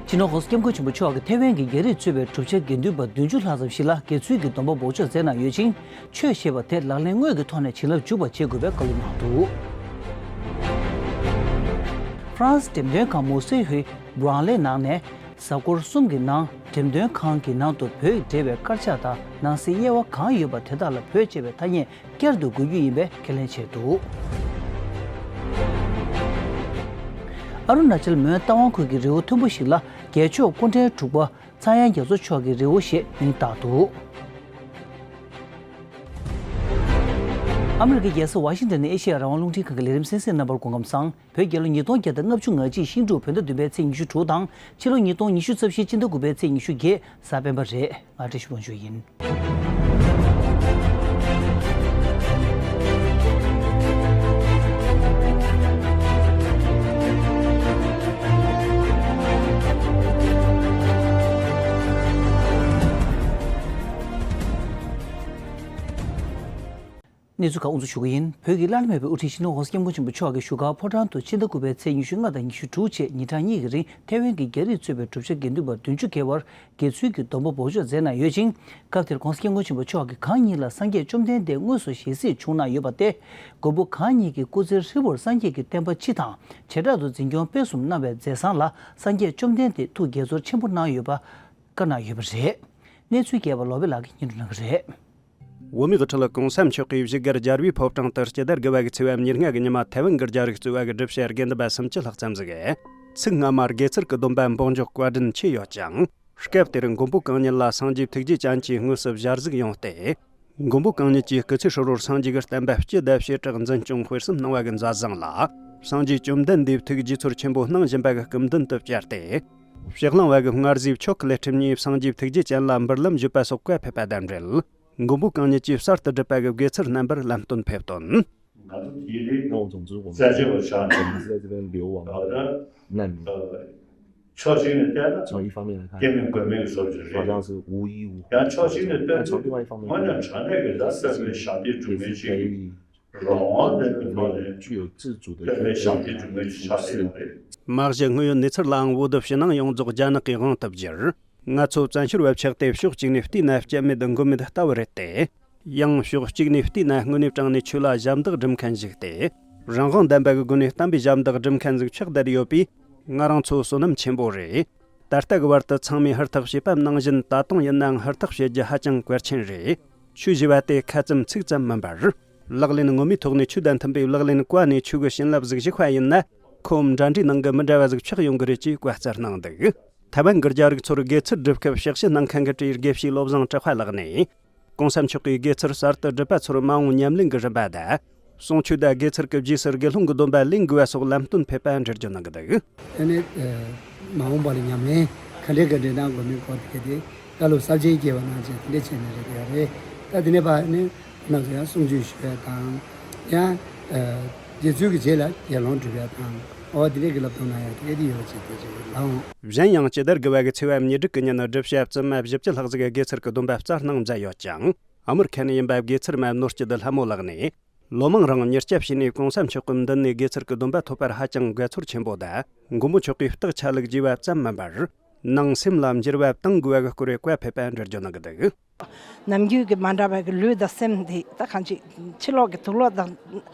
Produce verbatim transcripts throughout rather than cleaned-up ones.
སྤྱི་ནོར་༸གོང་ས་༸སྐྱབས་མགོན་ཆེན་པོ་མཆོག་གིས་ཐའེ་ཝན་གྱི་རྒྱ་རིགས་གཙོས་པའི་གྲུབ་ཆ་དགེ་འདུན་པ་བདུན་ཅུ་ལྷག་ཙམ་ཞིག་ལ་དགེ་ཚུལ་གྱི་སྡོམ་པ་འབོགས་ཆོག་མཛད་གནང་ཡོད་ཅིང་། ཆོས་བཤད་པ་དེ་ལག་ལེན་དངོས་ཀྱི་ཐོག་ནས་བྱིན་རླབས་འཇུག་པ་བྱེད་དགོས་པའི་བཀའ་སློབ་གནང་འདུག་ཧྥ་རན་སི་འགྲེམས་སྟོན་ཁང་མུ་སེ་ཧུའི་བྷ་རང་ལེ་ནང་ནས་གཟའ་འཁོར་གསུམ་གྱི་ནང་འགྲེམས་སྟོན་ཁང་གི་ནང་དུ་བོད་འབྲེལ་བའི་དཀར་ཆག་དང་ནང་གསེས་དབྱེ་བ་གང་ཡོད་པ་དེ་དག་ལ་བོད་ཅེས་པའི་ཐ་སྙད་བསྐྱར་དུ་དགོས་རྒྱུ་ཡིན་པའི་ཁས་ལེན་བྱས་འདུག་ཨ་རུ་ན་ཅལ་མོན་རྟ་དབང་ཁུལ་གྱི་རི་བོ་མཐོན་པོ་ཞིག་ལ་རྒྱལ་མཆོག་སྐུ་ཕྲེང་དྲུག་པ་ཚངས་དབྱངས་རྒྱ་མཚོ་མཆོག་གི་རི་བོ་ཞེས་མིང་བཏགས་འདུག་ཨ་མི་རི་ཀའི་རྒྱལ་ས་ཝ་ཤིང་ཏན་ནས་ཨེ་ཤེ་ཡ་རང་དབང་རླུང་འཕྲིན་ཁང་གི་ལས་རིམ་གསན་གཟིགས་རྣམ་པར་སྐུ་ཁམས་བཟང་། བོད་རྒྱལ་ལོ་ཉིས་སྟོང་བརྒྱ་དང་ལྔ་བཅུ་ང་གཅིག་ཤིང་འབྲུག་བོད་ཟླ་བདུན་པའི་ཚེས་ཉི་ཤུ་དྲུག་དང་ཕྱི་ལོ་ཉིས་སྟོང་ཉི་ཤུ་རྩ་བཞི་སྤྱི་ཟླ་དགུ་པའི་ཚེས་ཉི་ཤུ་བརྒྱད་གཟའ་སྤེན་པ་རེད། ང་བཀྲ་ཤིས་དབང་ཕྱུག་ཡིན། གནས་ཚུལ་ཁག་དབུ་འཛུགས་ཞུ་གི་ཡིན། བོད་ཀྱི་བླ་ན་མེད་པའི་དབུ་ཁྲིད་སྤྱི་ནོར་༸གོང་ས་༸སྐྱབས་མགོན་ཆེན་པོ་མཆོག་གིས་བཞུགས་སྒར་ཕོ་བྲང་དུ་ཕྱི་ཟླ་དགུ་པའི་ཚེས་ཉི་ཤུ་ལྔ་དང་ཉི་ཤུ་དྲུག་བཅས་ཉིན་གྲངས་གཉིས་ཀྱི་རིང་ཐའེ་ཝན་གྱི་རྒྱ་རིགས་གཙོས་པའི་གྲུབ་ཆ་དགེ་འདུན་པ་བདུན་ཅུ་བརྒལ་བར་དགེ་ཚུལ་གྱི་སྡོམ་པ་འབོགས་ཆོག་མཛད་གནང་ཡོད་ཅིང་། སྐབས་དེར་༸གོང་ས་༸སྐྱབས་མགོན་ཆེན་པོ་མཆོག་གིས་གང་ཉིད་ལ་སངས་རྒྱས་བཅོམ་ལྡན་འདས་དངོས་སུ་ཞལ་གཟིགས་བྱུང་གནང་ཡོད་པ་སྟེ། མགོན་པོ་གང་ཉིད་ཀྱི་སྐུ་ཚེ་ཧྲིལ་པོར་སངས་རྒྱས་ཀྱི་བསྟན་པ་སྤྱི་དང་བྱེ་བྲག་ཏུ་འཛིན་སྐྱོང་སྤེལ་གསུམ་གནང་བའི་མཛད་བཟང་ལ་སངས་རྒྱས་བཅོམ་ལྡན་འདས་ཐུགས་དགྱེས་ཚོར་ཆེན་པོ་གནང་ཡོད་པ་བཀའ་གནང་ཡོད་པ་རེད། གནས་ཚུལ་རྒྱས་པ་ལོ་པེ་ལགས་ཀྱིས་སྙན་སྒྲོན་གནང་གི་རེད། བོད་མིའི་དབུ་ཁྲིད་༸གོང་ས་མཆོག་གིས་བཞུགས་སྒར་རྒྱལ་བའི་ཕོ་བྲང་དུ་སྤྱི་ཟླ་དགུ་པ་གི་ཚེས་པ་ཉེར་ལྔ་གི་ཉི་མ་ཐའེ་ཝན་གྱི་རྒྱ་རིགས་གཙོས་པ་གི་སྒྲུབ་བྱེད་དགེ་འདུན་པ་སུམ་ཅུ་ལྷག་ཙམ་ཞིག་གིས་ཚིག་སྔ་མ་དགེ་ཚུལ་གྱི་སྡོམ་པ་འབོགས་འཇོག་བཀའ་དྲིན་ཆེ་ཡོད་ཅིང་། སྐབས་དེར་མགོན་པོ་གང་ཉིད་ལ་སངས་རྒྱས་ཐུགས་རྗེ་ཅན་གྱིས་དངོས་སུ་ཞལ་གཟིགས་ཡོང་སྟེ། མགོན་པོ་གང་ཉིད་ཀྱིས་སྐུ་ཚེ་ཧྲིལ་པོར་སངས་རྒྱས་ཀྱི་བསྟན་པ་སྤྱི་དང་བྱེ་བྲག་འཛིན་སྐྱོང་སྤེལ་གསུམ་གནང་བ་གི་མཛད་བཟང་ལ། སངས་རྒྱས་བཅོམ་ལྡན་འདས་ཐུགས་དགྱེས་ཚོར་ཆེན་པོ་གནང་བཞིན་པ་གི་སྐུ་མདུན་དུ་བཅར་ཏེ། ཕྱག་ལེན་བ་གི་མངའ་གཟིའི་ཆོ་ག་ལས་ཁྲིམས་གཉིས་སངས་རྒྱས་ཐུགས་རྗེ་ཅན་ལ་འབུལ་ལམ་ཞུས་པ་སོགས་བཀའ་ཕེབས་པ་དང་འབྲེལ། མགོན་པོ་གང་ཉིད་ཀྱིས་གསར་དུ་བསྒྲུབས་པ་གི་དགེ་ཚུལ་རྣམ་པར་ལམ་སྟོན་ཕེབས་དོན། ང་ཚོ་དེའི་རིགས་ནང་རྩ་ཆེ་བ་ཆགས་འདུག 在这边流亡的难民。 ཕྱོགས་གཅིག་ནས་བལྟས་ན། 从一方面来看， སྐྱེ་མེད་མགོན་མེད་ཀྱི་བཟོ་བཅོས་རེད། 好像是无依无靠。 ཡང་ཕྱོགས་གཅིག་ནས་བལྟས་ན། 从另外一方面来看， དངོས་གནས་དྲང་གནས་ཀྱི་ལ་རྩ་བའི་ཞབས་ཏོག་སྒྲུབ་མཁན་ཅིག་རང་དབང་ལྡན་པའི་ཐོག་ནས་具有自主的权利。 རྩ་བའི་ཞབས་ཏོག་སྒྲུབ་མཁན་ཅིག་ཆགས་བསྡད་ཡོད་རེད། མ་གཞི་དངོས་ཡོད་གནས་ཚུལ་ལའང་འོས་བསྡུ་ཕྱི་ནང་ཡོངས་རྫོགས་རྒྱ་ནག་གི་དབང་དུ་བསྒྱུར། ང་ཚོ་བཙན་བྱོལ་བ་ཆགས་ཏེ་ཕྱོགས་གཅིག་ནས་བལྟས་ན་སྐྱེ་མེད་མགོན་མེད་ལྟ་བུ་རེད་དེ། ཡང་ཕྱོགས་གཅིག་ནས་བལྟས་ན་དངོས་གནས་དྲང་གནས་ཆོས་ལ་ཞབས་འདེགས་སྒྲུབ་མཁན་ཞིག་སྟེ། རང་དབང་ལྡན་པ་གི་སྒོ་ནས་བསྟན་པའི་ཞབས་འདེགས་སྒྲུབ་མཁན་ཞིག་ཆགས་བསྡད་ཡོད་པས། ང་རང་ཚོ་བསོད་ནམས་ཆེན་པོ་རེད། ད་ལྟ་གི་བར་དུ་ཚང་མས་ཧུར་ཐག་བྱས་པ་ནང་བཞིན་ད་དུང་ཡིན་ནའང་ཧུར་ཐག་བྱེད་རྒྱུ་ཧ་ཅང་གལ་ཆེན་རེད། ཆོས་ཞུ་བ་དེ་ཁ་ཙམ་ཚིག་ཙམ་མིན་པར། ལག་ལེན་ངོ་མའི་ཐོག་ནས་ཆོས་དང་མཐུན་པའི་ལག་ལེན་བཀའ་ནས་ཆོས་ཀྱི་བྱིན་རླབས་ཟིག་ཞུགས་པ་ཡིན་ན། ཁོམ་འདྲ་འདྲའི་ནང་གི་མི་འདྲ་བ་ཟིག་ཆགས་ཡོང་གི་རེད་ཅེས་བཀའ་སྩལ་གནང་འདུག་ཐའེ་ཝན་གྱི་རྒྱ་རིགས་ཚོར་དགེ་ཚུལ་སྒྲུབ་སྐབས་ཕྱག་བཞེས་གནང་མཁན་གྱི་གྲས་དགེ་བཤེས་བློ་བཟང་གྲགས་པ་ལགས་ནས། ༸གོང་ས་མཆོག་གིས་དགེ་ཚུལ་གསར་དུ་སྒྲུབ་པ་ཚོར་མ་འོངས་ཉམས་ལེན་གྱི་རིམ་པ་དང་། གསུང་ཆོས་དང་དགེ་ཚུལ་གྱི་རྗེས་སུ་དགེ་སློང་གི་སྡོམ་པ་ལེན་དགོས་པ་སོགས་ལམ་སྟོན་ཕེབས་པ་འགྲེལ་བརྗོད་གནང་གི་འདུག་དེ་ནས་མ་འོངས་པ་ལ་ཉམས་ལེན་ག་འདྲས་ག་འདྲས་གནང་དགོས་མིན་སྐོར་དེ་ག་དེ་བཀའ་སློབ་གསར་བརྗེ་སྐྱེལ་བ་གནང་བྱས་དེ་འདྲས་བྱས་ནས་རེད་དེ་རེད། ད་དེ་ནས་ཕར་ནི་ང་ཚོ་ཡང་གསུང་ཆོས་ཞུ་ཡ་དང་། ཡང་དགེ་ཚུལ་གྱི་རྗེས་ལ་དགེ་སློང་སྒྲུབ་ཡ་དང་། འོ་དེ་འདྲས་ཀྱི་བསླབ་སྡོམ་གནང་ཡ་དེ་ག་དེ་ཡོད་པ་བྱས་དེ་རེད་ལགས། གཞན་ཡང་སྤྱི་ཟླ་དགུ་པ་གི་ཚེས་པ་ཉེར་དྲུག་གི་ཉིན་བསྒྲུབ་བྱ་བཙུན་མ་བཞི་བཅུ་ལྷག་ཟིག་གི་དགེ་ཚུལ་གྱི་སྡོམ་པ་བསྩལ་གནང་མཛད་ཡོད་ཅིང་། ཨ་མེ་རི་ཁ་ནས་ཡིན་པ་དགེ་ཚུལ་མ་ནོར་སྐྱིད་ལྷ་མོ་ལགས་ནས། ལོ་མང་རིང་མྱུར་སྐྱོབ་བྱས་ནས་༸གོང་ས་མཆོག་གི་མདུན་ནས་དགེ་ཚུལ་གྱི་སྡོམ་པ་ཐོབ་པར་ཧ་ཅང་དགའ་ཚོར་ཆེན་པོ་དང་། མགོན་པོ་མཆོག་གིས་བརྟག་ཆ་ལུགས་བགྱིས་པ་ཙམ་མིན་པར། ནང་སེམས་ལ་འགྱུར་བ་གཏང་དགོས་པ་གི་སྐོར་བཀའ་ཕེབས་པ་འགྲེལ་བརྗོད་གནང་གི་འདུག་ནམ་རྒྱུན་གྱི་མ་འདྲ་བ་གི་ལུས་དང་སེམས་དེ་ད་གང་ཅི་ཕྱི་ལོགས་ཀྱི་དུག་ལོག་དང་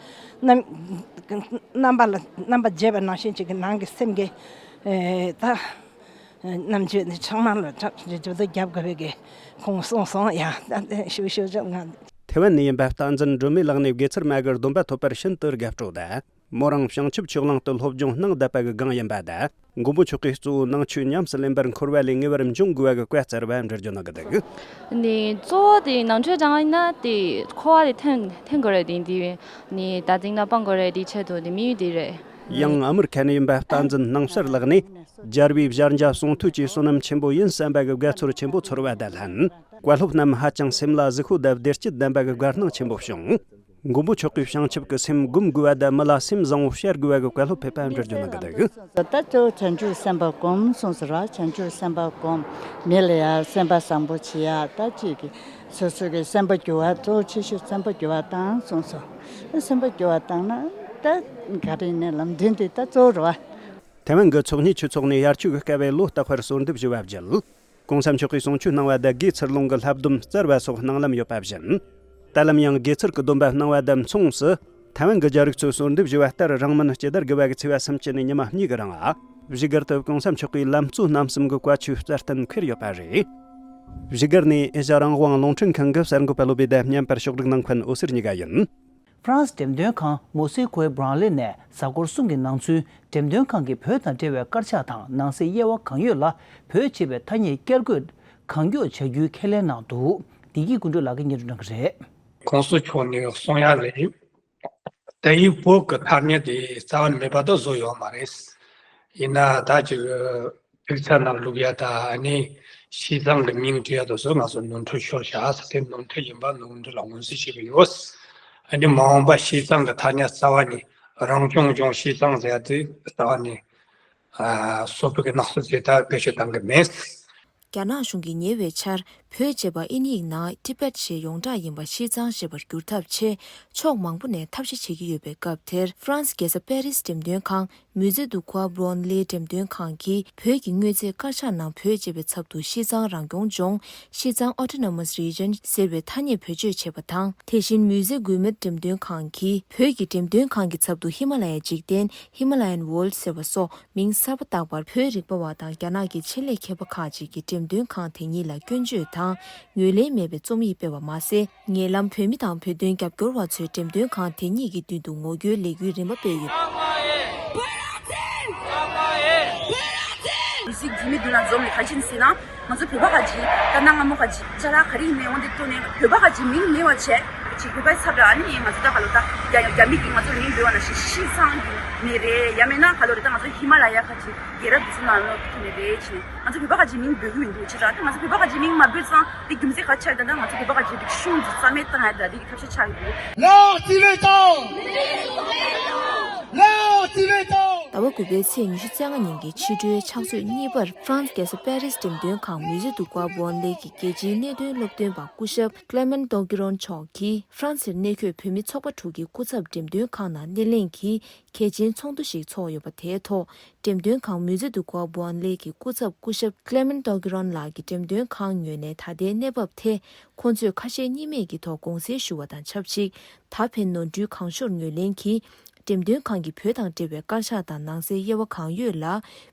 རྣམ་རྣམ་པ་ལ་རྣམ་པ་བརྗེས་པ་ནང་བཞིན་ཅིག་གི་ནང་གི་སེམས་ཀྱི་ད་རྣམ་དཔྱོད་ནི་ཚང་མ་ལ་གྲགས་ཅིག་འགྱུར་ལྡོག་རྒྱབ་དགོས་པའི་གི་ཁོང་གསུངས་སོང་། ཡ་ད་དེ་ཞུ་ཞུ་ཅག་ང་། ཐའེ་ཝན་ནས་ཡིན་པ་བསྟན་འཛིན་སྒྲོལ་མ་ལགས་ནས་དགེ་ཚུལ་མ་གི་སྡོམ་པ་ཐོབ་པར་ཤིན་ཏུ་དགའ་སྤྲོ་དང་། མོ་རང་བྱང་ཆུབ་ཕྱོགས་གླིང་དུ་སློབ་སྦྱོང་གནང་བསྡད་པ་གི་སྒང་ཡིན་པ་དང་། མགོན་པོ་མཆོག་གིས་གཙོ་བོ་ནང་ཆོས་ཉམས་སུ་ལེན་པར་འཁོར་བ་ལས་ངེས་པར་འབྱུང་དགོས་པ་གི་བཀའ་སྩལ་བ་འགྲེལ་བརྗོད་གནང་གི་འདུག་ནས་གཙོ་བོ་དེ་ནང་ཆོས་སྦྱང་ཡིན་ན་དེ་འཁོར་བ་དེ་ཐོན་ཐོན་དགོས་རེད། དེ་འདི་ནས་ད་ཅིག་ན་སྤང་དགོས་རེད། དེའི་ཆེད་དུ་དེ་དམིགས་ཡུལ་དེ་རེད། ཡང་ཨ་མེ་རི་ཁ་ནས་ཡིན་པ་བསྟན་འཛིན་སྣང་གསལ་ལགས་ནས། རྒྱལ་བའི་ཞལ་མཇལ་གསུང་ཐོས་ཀྱི་བསོད་ནམས་ཆེན་པོ་ཡིན་བསམ་པ་གི་དགའ་ཚོར་ཆེན་པོ་ཚོར་བ་དང་ལྷན། བཀའ་སློབ་རྣམས་ཧ་ཅང་སེམས་ལ་གཟིགས་ཤིང་དང་བདེ་སྐྱིད་ལྡན་པ་གི་དགའ་སྣང་ཆེན་པོ་བྱུང་། མགོན་པོ་མཆོག་གིས་བྱང་ཆུབ་ཀྱི་སེམས་སྒོམ་དགོས་པ་དང་མི་ལ་སེམས་བཟང་བོ་བཤད་དགོས་པ་གི་བཀའ་སློབ་ཕེབས་པ་འགྲེལ་བརྗོད་གནང་གི་འདུག་ད་གཙོ་བོ་བྱང་ཆུབ་སེམས་དཔའ་སྒོམ་གསུངས་སོ་ར། བྱང་ཆུབ་སེམས་དཔའ་སྒོམ། མི་ལ་ཡང་སེམས་པ་བཟང་པོ་བྱེད་ཡ། ད་ཅིག་གི་སོ་སོ་གི་སེམས་པ་འགྱུར་བ་གཙོ་བོ་ཆེ་ཤོས་སེམས་པ་འགྱུར་བ་བཏང་གསུངས་སོ། སེམས་པ་འགྱུར་བ་བཏང་ན་ད་ག་རེ་ཡིན་ནའི་ལམ་སྟོན་དེ་ད་གཙོ་བོ་རེད་བ། ཐའེ་ཝན་གྱི་ཚོགས་གཉིས་ཆོས་ཚོགས་ནས་དབྱར་ཆོས་ཀྱི་སྐབས་བའི་ལོ་རྟག་པར་གསོལ་འདེབས་ཞུ་བ་བརྒྱུད། གོང་ས་མཆོག་གིས་གསུང་ཆོས་གནང་བ་དང་དགེ་ཚུལ་སློང་གི་བསླབ་སྡོམ་སྩལ་བ་སོགས་གནང་ལམ་ཡོད་པ་བཞིན། ད་ལམ་ཡང་དགེ་ཚུལ་གྱི་སྡོམ་པ་གནང་བ་དང་མཚུངས་སུ། ཐའེ་ཝན་གྱི་རྒྱལ་རིགས་ཚོས་གསོལ་འདེབས་ཞུ་བ་ལྟར། རིང་མིན་སྤྱི་ཟླ་དགུ་པ་གི་ཚེས་པ་སུམ་ཅུ་ནས་ཉི་མ་གཉིས་ཀྱི་རིང་ལ། བཞུགས་སྒར་དུ་གོང་ས་མཆོག་གིས་ལམ་གཙོ་རྣམ་གསུམ་གྱི་བཀའ་ཆོས་སྩལ་གཏན་འཁེལ་ཡོད་པ་རེད། བཞུགས་སྒར་ནས་ཨེ་ཤ་རང་དབང་རླུང་འཕྲིན་ཁང་གི་གསར་འགོད་པ་བློ་བྷེ་དང་མཉམ་པར་ཕྱོགས་སྒྲིག་གནང་མཁན་འོད་ཟེར་གཉིས་ཀ་ཡིན། ཧྥ་རན་སི་འགྲེམས་སྟོན་ཁང་མོ་སི་ཁོའི་སྦྲང་ལེ་ནས་གཟའ་འཁོར་གསུམ་གྱི་ནང་ཚུན་འགྲེམས་སྟོན་ཁང་གིས་བོད་དང་འབྲེལ་བའི་དཀར་ཆག་དང་ནང་གསེས་དབྱེ་བ་གང་ཡོད་ལ་བོད་ཅེས་པའི་ཐ་སྙད་བསྐྱར་བཀོད་གང་མགྱོགས་བྱ་རྒྱུའི་ཁས་ལེན་གནང་འདུག། བདེ་སྐྱིད་ཀུན་གྲོལ་ལགས་ཀྱིས་སྙན་སྒྲོན་གནང་གི་རེད། གོང་ས་མཆོག་ནས་གསུང་ཡ་ལས། དེ་ཡིན་བོད་ཀྱི་ཐ་སྙད་དེ་རྩ་བ་ནས་མེད་པ་དུ་བཟོ་ཡོད་མ་རེད། ཡིན་ན་ད་ཅིག་ཚིག་ཚད་ནང་བླུག་ཡ་ད་ཨ་ནི་ཤིས་ཙང་གི་མིང་བྲིས་ཡ་དུ་བཟོ་ང་ཚོ་ནོར་འཁྲུལ་ཤོར་བཞག་ཟེར་ཏེ་ནོར་འཁྲུལ་ཡིན་པ་ནོར་འཁྲུལ་ལ་ངོས་འཛིན་བྱེད་ཀྱི་ཡོད། ཨ་ནི་མ་འོངས་པ་ཤིས་ཙང་གི་ཐ་སྙད་རྩ་བ་ནས་རང་སྐྱོང་ལྗོངས་ཤིས་ཙང་ཟེར་ཡ་དེ་རྩ་བ་ནས་ཨ་སོ་སོ་གི་སྣང་ཚུལ་དེ་ད་བེད་སྤྱོད་གཏང་གི་མེད། རྒྱ་ནག་གཞུང་གིས་ཉེ་བའི་ཆར་བོད་ཅེས་པ་དབྱིན་ཡིག་ནང་Tibet ཞེས་ཡོངས་གྲགས་ཡིན་པ་ཤིས་ཙང་ཞེས་པར་བསྒྱུར་ཐབས་ཆེད་ཕྱོགས་མང་པོ་ནས་ཐབས་ཤེས་བྱེད་ཀྱི་ཡོད་པའི་སྐབས་དེར། ཧྥ་རན་སི་རྒྱལ་ས་པེ་རིས་འགྲེམས་སྟོན་ཁང་Musée du Quai Branly འགྲེམས་སྟོན་ཁང་གིས་བོད་ཀྱི་དངོས་རྫས་དཀར་ཆག་ནང་བོད་ཅེས་པའི་ཚབ་ཏུ་ཤིས་ཙང་རང་སྐྱོང་ལྗོངས་ཤིས་ཙང་Autonomous Region ཟེར་བའི་ཐ་སྙད་བེད་སྤྱོད་བྱས་པ་དང་། དེ་བཞིན་Musée Guimet འགྲེམས་སྟོན་ཁང་གིས་བོད་ཀྱི་འགྲེམས་སྟོན་ཁང་གི་ཚབ་ཏུ་ཧི་མ་ལ་ཡའི་འཇིག་རྟེན་Himalayan World ཟེར་བ་སོགས། མིང་གསར་པ་བཏགས་པར་བོད་རིག་པ་བ་དང་རྒྱ་ནག་གི་ཆེད་ལས་མཁས་པ་ཁག་ཅིག་གིས་འགྲེམས་སྟོན་ཁང་དེ་ཉིད་ལ་སྐྱོན་བརྗོད་དང་ངོས་ལེན་མེད་པའི་རྩོམ་ཡིག་སྤེལ་བ་མ་ཟད། ཉེ་ལམ་བོད་མི་དང་བོད་དོན་རྒྱབ་སྐྱོར་བ་ཚོས་འགྲེམས་སྟོན་ཁང་དེ་ཉིད་ཀྱི་མདུན་དུ་ངོ་རྒོལ་ལས་འགུལ་རིམ་པ་སྤེལ་ཡོད། མི་ཞིག་འཛིན་མི་འདུག་ན་འཛོམས་ནས་ག་ཅི་ཡིན་ཟེར་ན། ང་ཚོ་བོད་པ་ག་ཅིག་ད་གནའ་སྔ་མོ་ག་ཅིག་ཅ་ལག་ག་རེ་ཡིན་ནའི་འོན་ཏེ་སྤྲོ་ནས་བོད་པ་ག་ཅིག་མིང་མེད་པ་བྱས། ཅིག་བོད་པའི་ཚབ་ལ་ཨ་ནི་ང་ཚོ་ད་ག་ལོ་ད་རྒྱ་རྒྱ་མི་གིས་ང་ཚོར་མིང་འབོད་པ་ནང་བཞིན་ཤིས་ཙང་གི་མི་རེད། ཡང་མིན་ན་ག་ལོ་རེད། ད་ང་ཚོ་ཧི་མ་ལ་ཡ་ག་ཅིག་རྒྱལ་རབས་འདི་ཚོ་ནང་ལོགས་ཀྱི་མི་རེད་ཅེས་ང་ཚོ་བོད་པ་ག་ཅིག་མིང་འབོད་ཀྱི་མི་འདུག་ཅེས། ད་ང་ཚོ་བོད་པ་ག་ཅིག་མིང་མ་འབོད་ཙང་དེ་རྒྱུ་མཚན་ག་ཆགས། ད་ང་ཚོ་བོད་པ་ག་ཅིག་རིག་གཞུང་འདི་རྩ་མེད་བཏང་ཡ་ད་དེ་གི་ཐབས་ཤེས་ཆགས་ཀྱི་འདུག། ལགས་ཅི་བས་ཀྱང་། ལགས་ཅི་བས་ཀྱང་། ཟླ་བ་དགུ་པའི་ཚེས་ཉི་ཤུ་རྩ་ལྔ་ཉིན་གྱི་ཕྱི་དྲོའི་ཕྱག་ཚོད་གཉིས་པར་ཧྥ་རན་སི་རྒྱལ་ས་པེ་རིས་འགྲེམས་སྟོན་ཁང་Musée du Quai Branly གི་རྒྱལ་སྤྱིའི་གནད་དོན་སློབ་སྟོན་པ་སྐུ་ཞབས་Clément Daugiron མཆོག་གིས་ཧྥ་རན་སིར་གནས་འཁོད་བོད་མི་ཚོགས་པ་དྲུག་གི་སྐུ་ཚབ་འགྲེམས་སྟོན་ཁང་ནང་སྣེ་ལེན་གྱིས་གལ་ཆེན་ཚོགས་འདུ་ཞིག་ཚོགས་ཡོད་པ། དེའི་ཐོག་འགྲེམས་སྟོན་ཁང་Musée du Quai Branly གི་སྐུ་ཚབ་སྐུ་ཞབས་Clément Daugiron ལགས་ཀྱིས་འགྲེམས་སྟོན་ཁང་ངོས་ནས་ད་ལྟའི་གནས་བབ་ཐད་ཁོང་ཚོས་ཁ་ཞེ་གཉིས་མེད་ཀྱི་ཐོག་དགོངས་སེལ་ཞུ་བ་དང་ཆབས་ཅིག་ད་ཕན་ནོར་འཁྲུལ་གང་ཤོར་ངོས་ལེན་གྱིས། འགྲེམས་སྟོན་ཁང་གིས་བོད་དང་འབྲེལ་བའི་དཀར་ཆག་དང་ནང་གསེས་དབྱེ་བ་གང་ཡོད་ལ་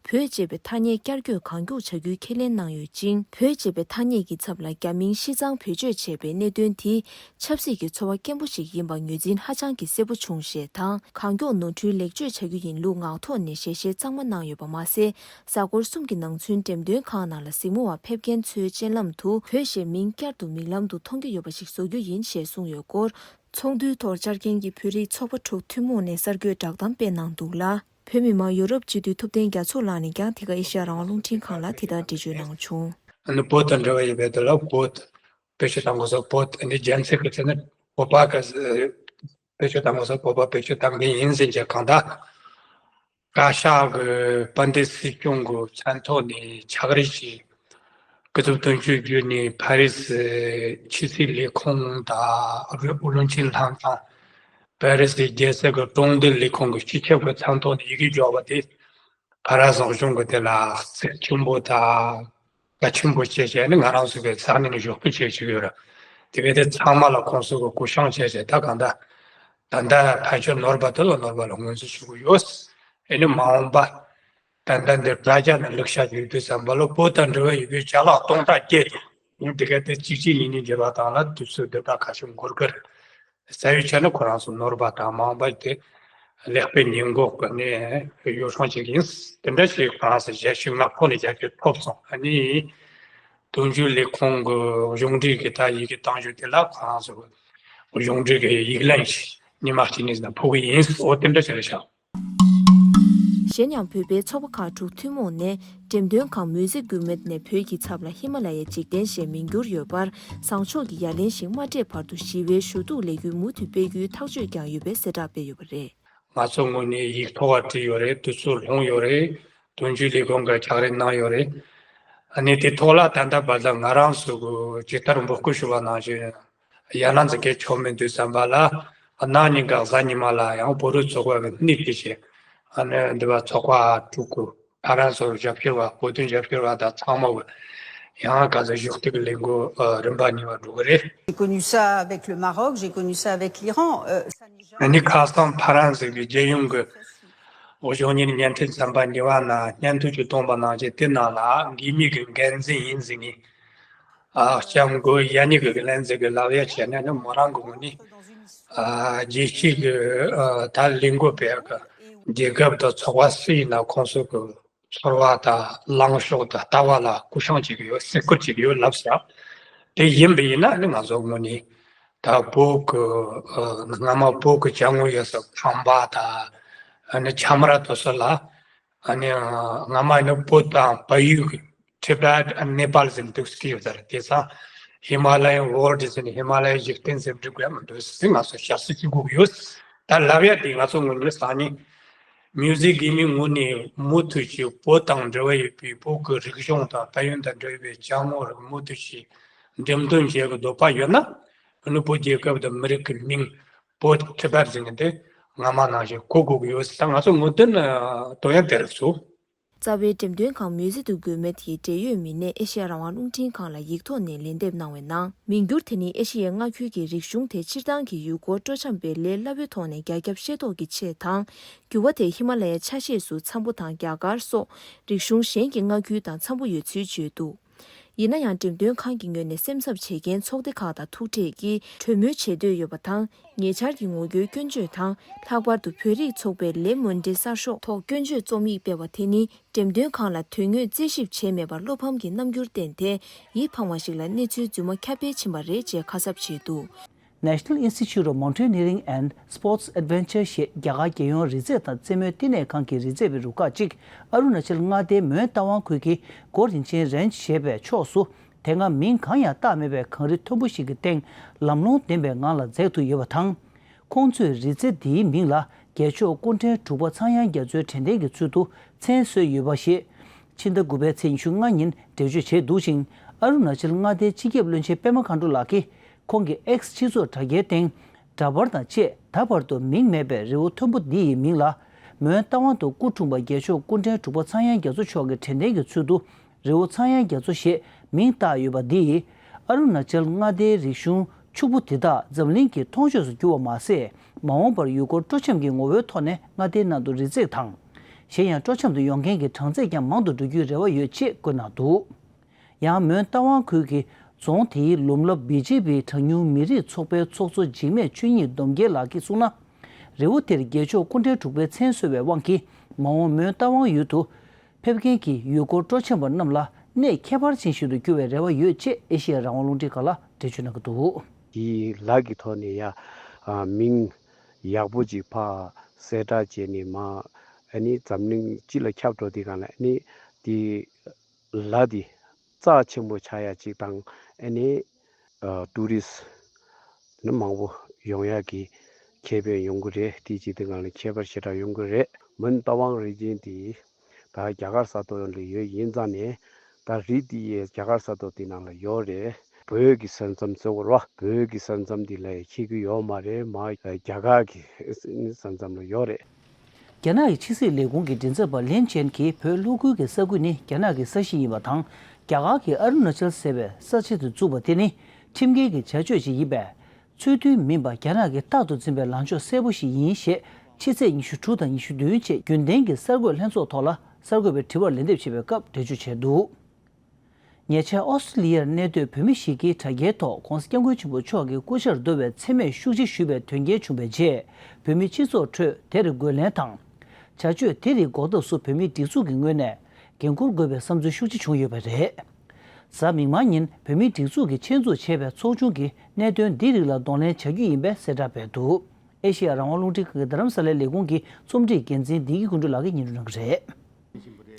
བོད་ཅེས་པའི་ཐ་སྙད་བསྐྱར་བཀོད་གང་མགྱོགས་བྱ་རྒྱུའི་ཁས་ལེན་གནང་ཡོད་ཅིང་། བོད་ཅེས་པའི་ཐ་སྙད་ཀྱི་ཚབ་ལ་རྒྱ་མིང་ཤིས་ཙང་བེད་སྤྱོད་བྱས་པའི་གནད་དོན་དེ་ཆབ་སྲིད་ཀྱི་ཚོར་བ་སྐྱེན་པོ་ཞིག་ཡིན་པ་ངོས་འཛིན་ཧ་ཅང་གི་གསལ་པོ་བྱུང་ཞེས་དང་། གང་མགྱོགས་ནོར་འཁྲུལ་ལེགས་བཅོས་བྱ་རྒྱུ་ཡིན་ལུགས་ངག་ཐོག་ནས་ཞལ་བཞེས་གཙང་མ་གནང་ཡོད་པ་མ་ཟད། གཟའ་འཁོར་གསུམ་གྱི་ནང་ཚུན་འགྲེམས་སྟོན་ཁང་ནང་ལ་གཟིགས་མོ་བ་ཕེབས་མཁན་ཚོའི་སྤྱན་ལམ་དུ་བོད་ཞེས་མིང་བསྐྱར་དུ་མིག་ལམ་དུ་མཐོང་རྒྱུ་ཡོད་པ་ཞིག་བཟོ་རྒྱུ་ཡིན་ཞེས་གསུངས་ཡོད་སྐོར། ཚོགས་འདུའི་ཐོག་བཅར་མཁན་གྱི་བོད་རིགས་ཚོགས་པ་དྲུག་ཐུན་མོང་ནས་གསར་འགོད་བསྒྲགས་གཏམ་སྤེལ་གནང་འདུག་ལ། བོད་མི་མང་ཡུ་རོབ་སྤྱི་འཐུས་ཐུབ་བསྟན་རྒྱ་མཚོ་ལགས་ནས་ཀྱང་དེ་ག་ཨེ་ཤ་ཡ་རང་དབང་རླུང་འཕྲིན་ཁང་ལ་དེ་ལྟར་འགྲེལ་བརྗོད་གནང་བྱུང་། ཨ་ནི་བོད་དང་འབྲེལ་བ་ཡོད་པའི་དེ་ལ་བོད་བེད་སྤྱོད་གཏང་དགོས་སོགས། བོད་ཨ་ནི་རྒྱལ་མཚན་གྱི་ཚེ་ནི་བོད་པ་གི་བེད་སྤྱོད་གཏང་དགོས་སོགས། བོད་པ་བེད་སྤྱོད་གཏང་མཁན་ཡིན་ཟེར་གྱི་གང་ལྟར། བཀའ་ཤག་གི་དཔལ་ལྡན་སྲིད་སྐྱོང་གི་མཚན་ཐོག་ནས་ཕྱག་བྲིས་ཤིག་སྐུ་ཚབ་དོན་གཅོད་བརྒྱུད་ནས་ཕ་རི་སི་ཕྱི་སྲིད་ལས་ཁུངས་དང་བློན་ཆེན་ལྷན་ཁང་། ཕ་རི་སི་རྒྱལ་ས་གི་གྲོང་སྡེ་ལས་ཁུངས་ཀྱི་སྤྱི་ཁྱབ་ཀྱི་མཚན་ཐོག་ནས་ཡི་གེ་འབྱོར་བ་དེ། ཕ་ར་སོག་གཞུང་གི་དེ་ལ་རྩིས་ཆེན་པོ་དང་གལ་ཆེན་པོ་བྱས་བྱས་ནས་ང་རང་ཚོ་གི་ས་གནས་ནས་ཞོགས་པ་བྱས་བྱས་ཡོད་ར། དེ་ག་དེ་ཚང་མ་ལ་ཁོང་ཚོ་གི་སྐུ་བཤངས་བྱས་བྱས་ད་གང་ལྟར་ད་ལྟ་ཕལ་ཆེར་ནོར་བ་དེ་ལ་ནོར་བ་ལ་ངོས་འཛིན་ཞུ་གི་ཡོད། ཨེ་ནི་མ་འོངས་པ་ད་ལྟ་འདི་དྲ་རྒྱ་ནས་ལུག་ཤ་ཡོད་དུས་ཙམ་པ་ལ་བོད་དང་འབྲེལ་བ་ཡོད་པའི་ཅ་ལག་སྟོང་ཕྲག་བརྒྱད་དུ་ཡང་དེ་ག་དེ་གཅིག་གཅིག་གཉིས་གཉིས་འགྱུར་བ་དང་ལ་དུས་ཚོད་འདི་དག་ཁ་ཤས་འགོར་གི་རེད། རྩ་བའི་ཆ་ནས་ཁོ་རང་ཚོ་ནོར་བ་དང་མ་འོངས་པ་དེ་ལེགས་སྤེལ་ཉེས་འགོག་གི་ནས་ཡོ་བསྲང་བྱེད་ཀྱི་ཡིན། དེ་འདྲ་ཞིག་ཁོ་རང་ཚོ་ཞལ་བཞེས་ངག་ཐོག་ནས་རྒྱ་སྐྱེད་ཐོབ་སོང་། ཨ་ནི་དོན་གཅོད་ལས་ཁུངས་ཀྱི་གཞུང་འབྲེལ་གྱི་ད་ཡི་གེ་བཏང་རྒྱུ་དེ་ལ་ཁོ་རང་ཚོ་གཞུང་འབྲེལ་གྱི་ཡིག་ལན་ཞིག་ཉི་མ་གཅིག་གཉིས་ཙམ་ཕུལ་གི་ཡིན། འོ་དེ་འདྲ་ཞིག་རེད་ཤག། གཞན་ཡང་བོད་པའི་ཚོགས་པ་ཁག་དྲུག་ཐུན་མོང་ནས་འགྲེམས་སྟོན་ཁང་Musée Guimet ནས་བོད་ཀྱི་ཚབ་ལ་ཧི་མ་ལ་ཡའི་འཇིག་རྟེན་ཞེས་མིང་བསྒྱུར་ཡོད་པར་བཟང་ཕྱོགས་ཀྱི་ཡ་ལན་ཞིག་མ་སྤྲད་བར་དུ་ཞི་བའི་ཞུ་གཏུག་ལས་འགུལ་མུ་མཐུད་སྤེལ་རྒྱུའི་ཐག་གཅོད་ཀྱང་ཡོད་པའི་གསལ་བསྒྲགས་སྤེལ་ཡོད་པ་རེད། ང་ཚོ་ངོས་ནས་ཡིག་ཐོག་བ་བྲིས་ཡོད་རེད། དུས་ཚོད་ལོངས་ཡོད་རེད། དོན་གཅོད་ལས་ཁུངས་ཀྱི་ཕྱག་རེས་གནང་ཡོད་རེད། ཨ་ནི་དེ་ཐོག་ལ་ད་ལྟ་བར་དུ་ང་རང་ཚོ་གི་ཇི་ལྟར་འབོད་སྐུལ་ཞུ་བ་ནང་བཞིན། ཡ་ལན་ཟེར་མཁན་ཆོ་མེད་དུས་ཙམ་པ་ལ་གནངས་ཉིན་ག་གཟའ་ཉི་མ་ལ་ཡང་བོད་རིགས་ཚོགས་པ་གི་སྣེ་ཁྲིད་བྱས། ཨ་ནི་འདི་བ་ཚོགས་པ་དྲུག་གི་ཕ་རན་སི་རྒྱབ་སྐྱོར་བ། བོད་དོན་རྒྱབ་སྐྱོར་བ་དང་ཚང་མ་གི་ཡང་ག་ཚོད་གཞོགས་འདེགས་ལས་འགུལ་ཨ་རིམ་པ་གཉིས་པ་འགྲོ་གི་རེད། J'ai connu ça avec le Maroc, j'ai connu ça avec l'Iran. Euh, ça n'est ཨ་ནི་jamais ཁ་སང་ཕ་རན་སི་གི་རྒྱལ་ཡོངས་ཀྱི་འོ་ཞོགས་ཉིན་བརྙན་འཕྲིན་ཚན་པ་གཉིས་པ་ནང་སྙན་ཐོ་ཅིག་བཏོན་པ་ནང་བཞིན། དེ་ནང་ལ་འགོས་མེད་ཀྱི་འགན་འཛིན་ཡིན་ཟེར་ནས། ཨ་སྐྱབས་མགོན་ཡ་ནི་གི་ལན་ཟེར་གི་ལབ་ཡ་བྱས་ན་ནི། མོ་རང་གི་ངོས་ནས་ཨ་རྒྱལ་སྤྱི་གི་ཨ་ད་ལས་འགུལ་སྤེལ་གི་རྒྱལ་ཁབ་དང་ཚོགས་པ་སུ་ཡིན་ན་ཁོང་ཚོ་གི་ཚོར་བ་དང་ལངས་ཕྱོགས་དང་ལྟ་བ་ལ་སྐུ་བསྲང་བྱེད་ཀྱི་ཡོད། སེམས་ཁུར་བྱེད་ཀྱི་ཡོད་ལབ་ས། དེ་ཡིན་པ་ཡིན་ན་ནི་ང་ཚོ་ངོས་ནས་ད་བོད་ཀྱི་ཨ་སྔ་མ་བོད་ཀྱི་ཅ་དངོས་ཡོད་ས་ཁྲོན་པ་དང་ཨ་ནི་ཁྱམས་ར་དེ་ཚོ་ལ། ཨ་ནི་སྔ་མ་ནི་བོད་དང་བལ་ཡུལ་གྱི་Tibet and Nepal ཟེར་འདུག་སྐད་ཡོད་ས་རེད། དེ་སང་Himalayan World ཟེར་ནས་ཧི་མ་ལ་ཡའི་འཇིག་རྟེན་ཟེར་འབྲི་དགོས་ཡ་མི་འདུག་ཟེར། ང་ཚོ་ཞབས་སུ་ཅིག་དགོས་ཀྱི་ཡོད། ད་ལབ་ཡ་དེ་ང་ཚོ་ངོས་ནས་སང་ཉིན་མིའུ་ཟི་གི་མི་ངོས་ནས་མུ་མཐུད་ཀྱིས་བོད་དང་འབྲེལ་བ་ཡོད་པའི་བོད་ཀྱི་རིག་གཞུང་དང་དཔལ་ཡོན་དང་འབྲེལ་བའི་ཅ་དངོས་རིགས་མུ་མཐུད་ཀྱིས་འགྲེམས་སྟོན་བྱེད་ཀྱི་འདོད་པ་ཡོད་ན། ཨ་ནི་བོད་རྒྱལ་ཁབ་དང་མི་རིགས་ཀྱི་མིང་བོད་Tibet ཟེར་མཁན་དེ་སྔ་མ་ནང་བཞིན་གོ་དགོས་ཀྱི་ཡོད་ཟེར། ད་ང་ཚོ་ངོས་འཛིན་དོན་ཡང་དེ་རེད་ཟེར། རྩ་བའི་འགྲེམས་སྟོན་ཁང་མིའུ་ཟི་དང་འགོས་མེད་ཀྱི་འབྲེལ་ཡོད་མི་སྣས་ཨེ་ཤེ་ཡ་རང་དབང་རླུང་འཕྲིན་ཁང་ལ་ཡིག་ཐོག་ནས་ལན་འདེབས་གནང་བའི་ནང་། མིང་བསྒྱུར་དེ་ནི་ཨེ་ཤེ་ཡའི་མངའ་ཁུལ་གྱི་རིག་གཞུང་དེ་སྤྱིར་བཏང་གི་ཡུལ་སྐོར་སྤྲོ་འཆམ་སྤེལ་སླད་སླ་བོའི་ཐོག་ནས་རྒྱ་ཁྱབ་ཤེས་རྟོགས་ཀྱི་ཆེད་དང་། འགྱུར་བ་དེ་ཧི་མ་ལ་ཡའི་ཆ་ཤས་སུ་འཚམ་པོ་དང་རྒྱ་གར་སོགས་རིག་གཞུང་གཞན་གྱི་མངའ་ཁུལ་དང་འཚམ་པོ་ཡོད་ཚུལ་བརྗོད་འདུག། ཡིན་ན་ཡང་འགྲེམས་སྟོན་ཁང་གི་ངོས་ནས་སེམས་འཚབ་བྱེད་མཁན་ཚོགས་སྡེ་ཁག་དང་ཐུག་འཕྲད་ཀྱིས་གྲོས་མོལ་བྱེད་འདོད་ཡོད་པ་དང་། ཉེ་ཆར་གྱི་ངོ་རྒོལ་སྐྱོན་བརྗོད་དང་། ལྷག་པར་དུ་བོད་རིགས་ཚོགས་པས་ལེ་མོན་ཌེ་གསར་ཤོག་ཐོག་སྐྱོན་བརྗོད་རྩོམ་ཡིག་སྤེལ་བ་དེ་ནི། འགྲེམས་སྟོན་ཁང་ལ་དོན་དངོས་རྩད་ཞིབ་བྱས་མེད་པར་བློ་ཕམ་གྱི་རྣམ་འགྱུར་བསྟན་ཏེ། ཡིད་ཕངས་པ་ཞིག་ལ་གནས་ཚུལ་རྫུན་མ་ཁྱབ་སྤེལ་ཕྱིན་པ་རེད་ཅེས་ཁ་གསབ་བྱས་འདུག། National Institute of Mountaineering and Sports Adventure ཞེས་རྒྱ་གར་རྒྱལ་ཡོངས་རི་རྩེད་དང་རྩེད་མོའི་བསྟི་གནས་ཁང་གི་རི་རྩེད་པའི་རུ་ཁག་ཅིག་ཨ་རུ་ན་ཅལ་མངའ་སྡེའི་མོན་རྟ་དབང་ཁུལ་གྱི་གོ་རིན་ཆེན་རེན་ཇི་ཞེས་པའི་ཕྱོགས་སུ། དེ་སྔ་མིང་གང་ཡང་བཏགས་མེད་པའི་གངས་རི་མཐོན་པོ་ཞིག་གི་སྟེང་ལམ་ལྷོང་ལྡན་པའི་ངང་ལ་འཛེགས་ཐུབ་ཡོད་པ་དང་། ཁོང་ཚོས་རི་རྩེ་འདིའི་མིང་ལ་རྒྱལ་མཆོག་སྐུ་ཕྲེང་དྲུག་པ་ཚངས་དབྱངས་རྒྱ་མཚོའི་དྲན་རྟེན་གྱི་ཚུལ་དུ་མཚན་གསོལ་ཡོད་པ་ཞེས། ཕྱི་ཟླ་དགུ་པའི་ཚེས་ཉི་ཤུ་ལྔ་ཉིན་འགྲེལ་བརྗོད་བྱས་འདུག་ཅིང་། ཨ་རུ་ན་ཅལ་མངའ་སྡེའི་སྤྱི་ཁྱབ་བློན་ཆེན་པད་མ་མཁའ་འགྲོ་ལགས་ཀྱིས་ཁོང་གི་ཨེགས་སྤྱི་ཚོགས་དྲ་རྒྱའི་སྟེང་། འདྲ་པར་དང་བཅས་ད་བར་དུ་མིང་མེད་པའི་རི་བོ་མཐོན་པོ་འདི་ཡི་མིང་ལ་མོན་རྟ་དབང་དུ་སྐུ་འཁྲུངས་པ་རྒྱལ་མཆོག་སྐུ་ཕྲེང་དྲུག་པ་ཚངས་དབྱངས་རྒྱ་མཚོ་མཆོག་གི་དྲན་རྟེན་གྱི་ཚུལ་དུ་རི་བོ་ཚངས་དབྱངས་རྒྱ་མཚོ་ཞེས་མིང་བཏགས་ཡོད་པ་འདིས། ཨ་རུ་ན་ཅལ་མངའ་སྡེའི་རིག་གཞུང་ཕྱུག་པོ་འདི་དག་འཛམ་གླིང་གི་མཐོང་ཆོས་སུ་གྱུར་བ་མ་ཟད། མ་འོངས་པར་ཡུལ་སྐོར་སྤྲོ་འཆམ་གྱི་ངོ་བོའི་ཐོག་ནས་མངའ་སྡེའི་ནང་དུ་རི་རྩེད་དང་། གཞན་ཡང་སྤྲོ་འཆམ་དུ་ཡོང་མཁན་གྱི་གྲངས་ཚད་ཀྱང་མང་དུ་འགྲོ་རྒྱུའི་རེ་བ་ཡོད་ཅེས་བཀོད་གནང་འདུག། ཡང་མོན་རྟ་དབང་ཁུལ་གྱི་རྫོང་དེའི་ལུམ་ལབ་བི་ཇེ་པི་གྲངས་ཉུང་མི་རིགས་ཚོགས་པའི་ཚོགས་གཙོ་འཇིགས་མེད་ཆོས་ཉིད་སྡོམ་རྒྱལ་ལགས་ཀྱིས་གསུངས་ན། རི་བོ་དེར་རྒྱལ་མཆོག་སྐུ་ཕྲེང་དྲུག་པའི་མཚན་གསོལ་བའི་དབང་གིས་མ་འོངས་མོན་རྟ་དབང་ཡུལ་དུ་ཕེབས་མཁན་གྱི་ཡུལ་སྐོར་སྤྲོ་འཆམ་པ་རྣམས་ལ་གནས་ཁྱད་པར་ཅན་ཞིག་ཏུ་འགྱུར་བའི་རེ་བ་ཡོད་ཅེས་ཨེ་ཤེ་ཡ་རང་དབང་རླུང་འཕྲིན་ཁང་ལ་འགྲེལ་བརྗོད་གནང་གི་འདུག། དེའི་ལ་གི་ཐོག་ནས་ཡ་ཨ་མིང་ཡག་པོ་ཅིག་ཕར་གསལ་བསྒྲགས་བྱས་ནས་མ་ཨ་ནི་འཛམ་གླིང་སྤྱི་ལ་ཁྱབ་འགྲོ་དུས་སྒང་ལ་ཨ་ནི་དེ་ལ་དེ་རྩ་ཆེན་པོ་ཆགས་ཡ་ཅིག་དང་ཨ་ནི་ཨ་ཊུ་རི་སི་ནི་མང་པོ་ཡོང་ཡ་གི་ཁེ་ཕན་ཡོང་གི་རེད། དེ་ཅིག་དེ་སྒང་ལ་ཁྱད་པར་ཞེ་དྲག་ཡོང་གི་རེད། མོན་རྟ་དབང་རི་རྒྱུད་དེ་ད་རྒྱ་གར་ས་ཐོག་ལ་ཡོད་ཡིན་ཙང་ནས་ད་རི་དེ་ཡས་རྒྱ་གར་ས་ཐོག་དེ་ནང་ལ་ཡོད་རེད། བོད་ཀྱི་ས་མཚམས་ཟེར་བ་རེད་བ། བོད་ཀྱི་ས་མཚམས་དེ་ལ་ཡ་ཁེལ་གྱི་ཡོད་མ་རེད། མ་རྒྱ་གར་གྱི་ས་མཚམས་ལ་ཡོད་རེད། རྒྱ་ནག་གི་ཕྱི་སྲིད་ལས་ཁུངས་ཀྱི་མགྲིན་ཚབ་པ་ལིན་ཅན་གྱིས་བོད་ལྷོ་ཁུལ་གྱི་ས་ཁུལ་ནི་རྒྱ་ནག་གི་ས་གཞི་ཡིན་པ་དང་། རྒྱ་གར་གྱིས་ཨ་རུ་ན་ཅལ་ཟེར་བའི་ས་ཆ་དེ་བཙུགས་པ་དེ་ནི་ཁྲིམས་འགལ་གྱི་བྱ་སྤྱོད་ཅིག་ཡིན་པས། ཚུལ་མཐུན་མིན་པ་རྒྱ་ནག་གིས་རྟག་ཏུ་འཛིན་པའི་ལངས་ཕྱོགས་གསལ་པོ་ཞིག་ཡིན་ཞེས་ཕྱི་ཚེས་ཉི་ཤུ་དྲུག་དང་ཉི་ཤུ་བདུན་བཅས་རྒྱུན་ལྡན་གྱི་གསར་འགོད་ལྷན་ཚོགས་ཐོག་ལ་གསར་འགོད་པའི་དྲི་བར་ལན་འདེབས་བྱེད་པའི་སྐབས་འགྲེལ་བརྗོད་བྱས་འདུག། ཉེ་ཆར་ཨོ་སི་ཀྲི་ལི་ཡར་གནས་སྡོད་བོད་མི་ཞིག་གིས་དྲ་རྒྱའི་ཐོག་༧གོང་ས་༧སྐྱབས་མགོན་ཆེན་པོ་མཆོག་གི་སྐུ་ཕྱྭར་བསྡུ་བའི་མཚན་སྨད་ཤུགས་ཆེ་ཞུས་པའི་དོན་རྐྱེན་བྱུང་བའི་རྗེས། བོད་མི་སྤྱི་ཚོགས་ཁྲོད་དེར་རྒོལ་ལན་དང་། བྱ་སྤྱོད་དེ་རིགས་འགོག་ཐབས་སུ་བོད་མིའི་སྒྲིག་འཛུགས་ཀྱི་ངོས་ནས་འགན་འཁུར་དགོས་པའི་བསམ་ཚུལ་ཤུགས་ཆེ་བྱུང་ཡོད་པ་རེད། གཟའ་མིག་དམར་ཉིན་བོད་མིའི་སྒྲིག་འཛུགས་ཀྱིས་ཆེད་འཛུགས་བྱས་པའི་ཚོགས་ཆུང་གིས་གནད་དོན་འདི་རིགས་ལ་གདོང་ལེན་བྱ་རྒྱུ་ཡིན་པའི་གསལ་བསྒྲགས་སྤེལ་འདུག། ཨེ་ཤེ་ཡ་རང་དབང་རླུང་འཕྲིན་ཁང་གི་རྡ་རམ་ས་ལའི་ལས་ཁུངས་ཀྱི་རྩོམ་སྒྲིག་འགན་འཛིན་བདེ་སྐྱིད་ཀུན་གྲོལ་ལགས་ཀྱིས་སྙན་སྒྲོན་གནང་གི་རེད།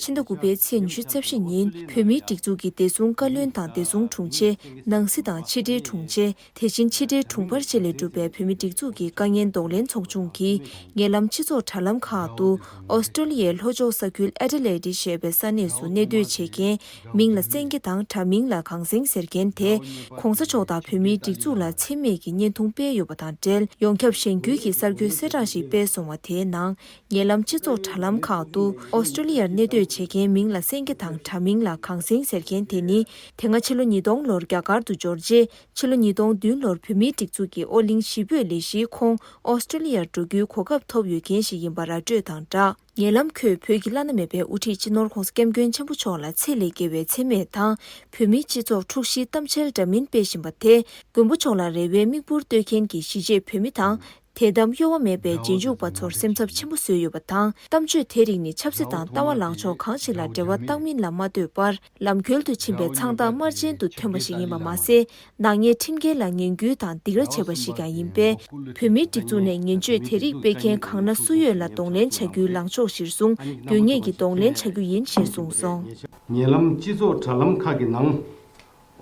ཕྱི་ཟླ་དགུ་པའི་ཚེས་ཉི་ཤུ་རྩ་བཞི་ཉིན་བོད་མིའི་སྒྲིག་འཛུགས་ཀྱི་བདེ་སྲུང་བཀའ་བློན་དང་བདེ་སྲུང་དྲུང་ཆེ། ནང་སྲིད་དང་ཕྱི་དྲིལ་དྲུང་ཆེ། དེ་བཞིན་ཕྱི་དྲིལ་དྲུང་འཕར་བཅས་ལས་གྲུབ་པའི་བོད་མིའི་སྒྲིག་འཛུགས་ཀྱི་དཀའ་ངལ་གདོང་ལེན་ཚོགས་ཆུང་གིས། ཉེ་ལམ་སྤྱི་ཚོགས་དྲ་ལམ་ཁག་ཏུ། ཨོ་སི་ཀྲོ་ལི་ཡའི་ལྷོ་ཕྱོགས་ས་ཁུལ་ཨེ་ཌི་ལེ་ཌི་ཞེས་པའི་ས་གནས་སུ་གནས་སྡོད་བྱེད་མཁན། མིང་ལ་སེང་གེ་དང་དྲ་མིང་ལ་གངས་སེང་ཟེར་མཁན་དེ། ༸གོང་ས་མཆོག་དང་བོད་མིའི་སྒྲིག་འཛུགས་ལ་མཚན་སྨད་ཀྱི་བརྙན་ཐུང་སྤེལ་ཡོད་པ་དང་འབྲེལ། ཡོངས་ཁྱབ་གཞེན་སྐུལ་གྱི་གསར་འགྱུར་གསལ་བསྒྲགས་ཤིག་སྤེལ་སོང་བ་དེའི་ནང་། ཉེ་ལམ་སྤྱི་ཚོགས་དྲ་ལམ་ཁག་ཏུ། ཨོ་སི་ཀྲོ་ལི་ཡར་གནས་སྡོད་བྱེད་མཁན་མིང་ལ་སེང་གེ་དང་དྲ་མིང་ལ་གངས་སེང་ཟེར་མཁན་དེ་ནི། དེ་སྔ་ཕྱི་ལོ་ཉིས་སྟོང་ལོར་རྒྱ་གར་དུ་འབྱོར་རྗེས། ཕྱི་ལོ་ཉིས་སྟོང་བདུན་ལོར་བོད་མིའི་སྒྲིག་འཛུགས་ཀྱི་ཨོ་གླིང་གཞིས་སྤོས་ལས་གཞིའི་ཁོངས་ཨོ་སི་ཀྲོ་ལི་ཡར་འགྲོ་རྒྱུའི་གོ་སྐབས་ཐོབ་ཡོད་མཁན་ཞིག་ཡིན་པ་ར་སྤྲོད་དང་སྦྲགས། ཉེ་ལམ་ཁོས་བོད་ཀྱི་བླ་ན་མེད་པའི་དབུ་ཁྲིད་སྤྱི་ནོར་ྋགོང་ས་ྋསྐྱབས་མགོན་ཆེན་པོ་མཆོག་ལ་ཚད་ལས་བརྒལ་བའི་མཚན་སྨད་དང་། བོད་མིའི་སྤྱི་ཚོགས་འཁྲུག་གཞིའི་གཏམ་འཆལ་འདྲ་མིན་སྤེལ་བཞིན་པ་དེས། མགོན་པོ་མཆོག་ལ་རེ་བའི་མིག་འབུར་གཏོད་མཁན་གྱི་གཞིས་བྱེས་བོད་མི་དང་། དད་དམ་གཡོ་བ་མེད་པའི་རྗེས་འཇུག་པ་ཚོར་སེམས་འཚབ་ཆེན་པོ་བཟོས་ཡོད་པ་དང་། གཏམ་བརྗོད་དེ་རིགས་ནི་ཆབ་སྲིད་དང་ལྟ་བ་ལངས་ཕྱོགས་གང་ཞིག་ལ་འབྲེལ་བ་བཏང་མིན་ལ་མ་ལྟོས་པར། ལམ་འཁྱོལ་དུ་ཕྱིན་པའི་མཚང་རྟགས་དམར་རྗེན་དུ་ཐོན་པ་ཞིག་ཡིན་པ་མ་ཟད། ནག་ཉེས་ཁྲིམས་འགལ་ལ་ངན་སྐུལ་དང་སྡིགས་ར་བྱས་པ་ཞིག་ཀྱང་ཡིན་པས། བོད་མིའི་སྒྲིག་འཛུགས་ནས་ངན་བྱུས་དེ་རིགས་སྤེལ་མཁན་གང་ན་སུ་ཡོད་ལ་གདོང་ལེན་བྱ་རྒྱུའི་ལངས་ཕྱོགས་གཞིར་བཟུང་དགོས་ངེས་ཀྱི་གདོང་ལེན་བྱ་རྒྱུ་ཡིན་ཞེས་གསུངས་སོང་། ཉེ་ལམ་སྤྱི་ཚོགས་དྲ་ལམ་ཁག་གི་ནང་།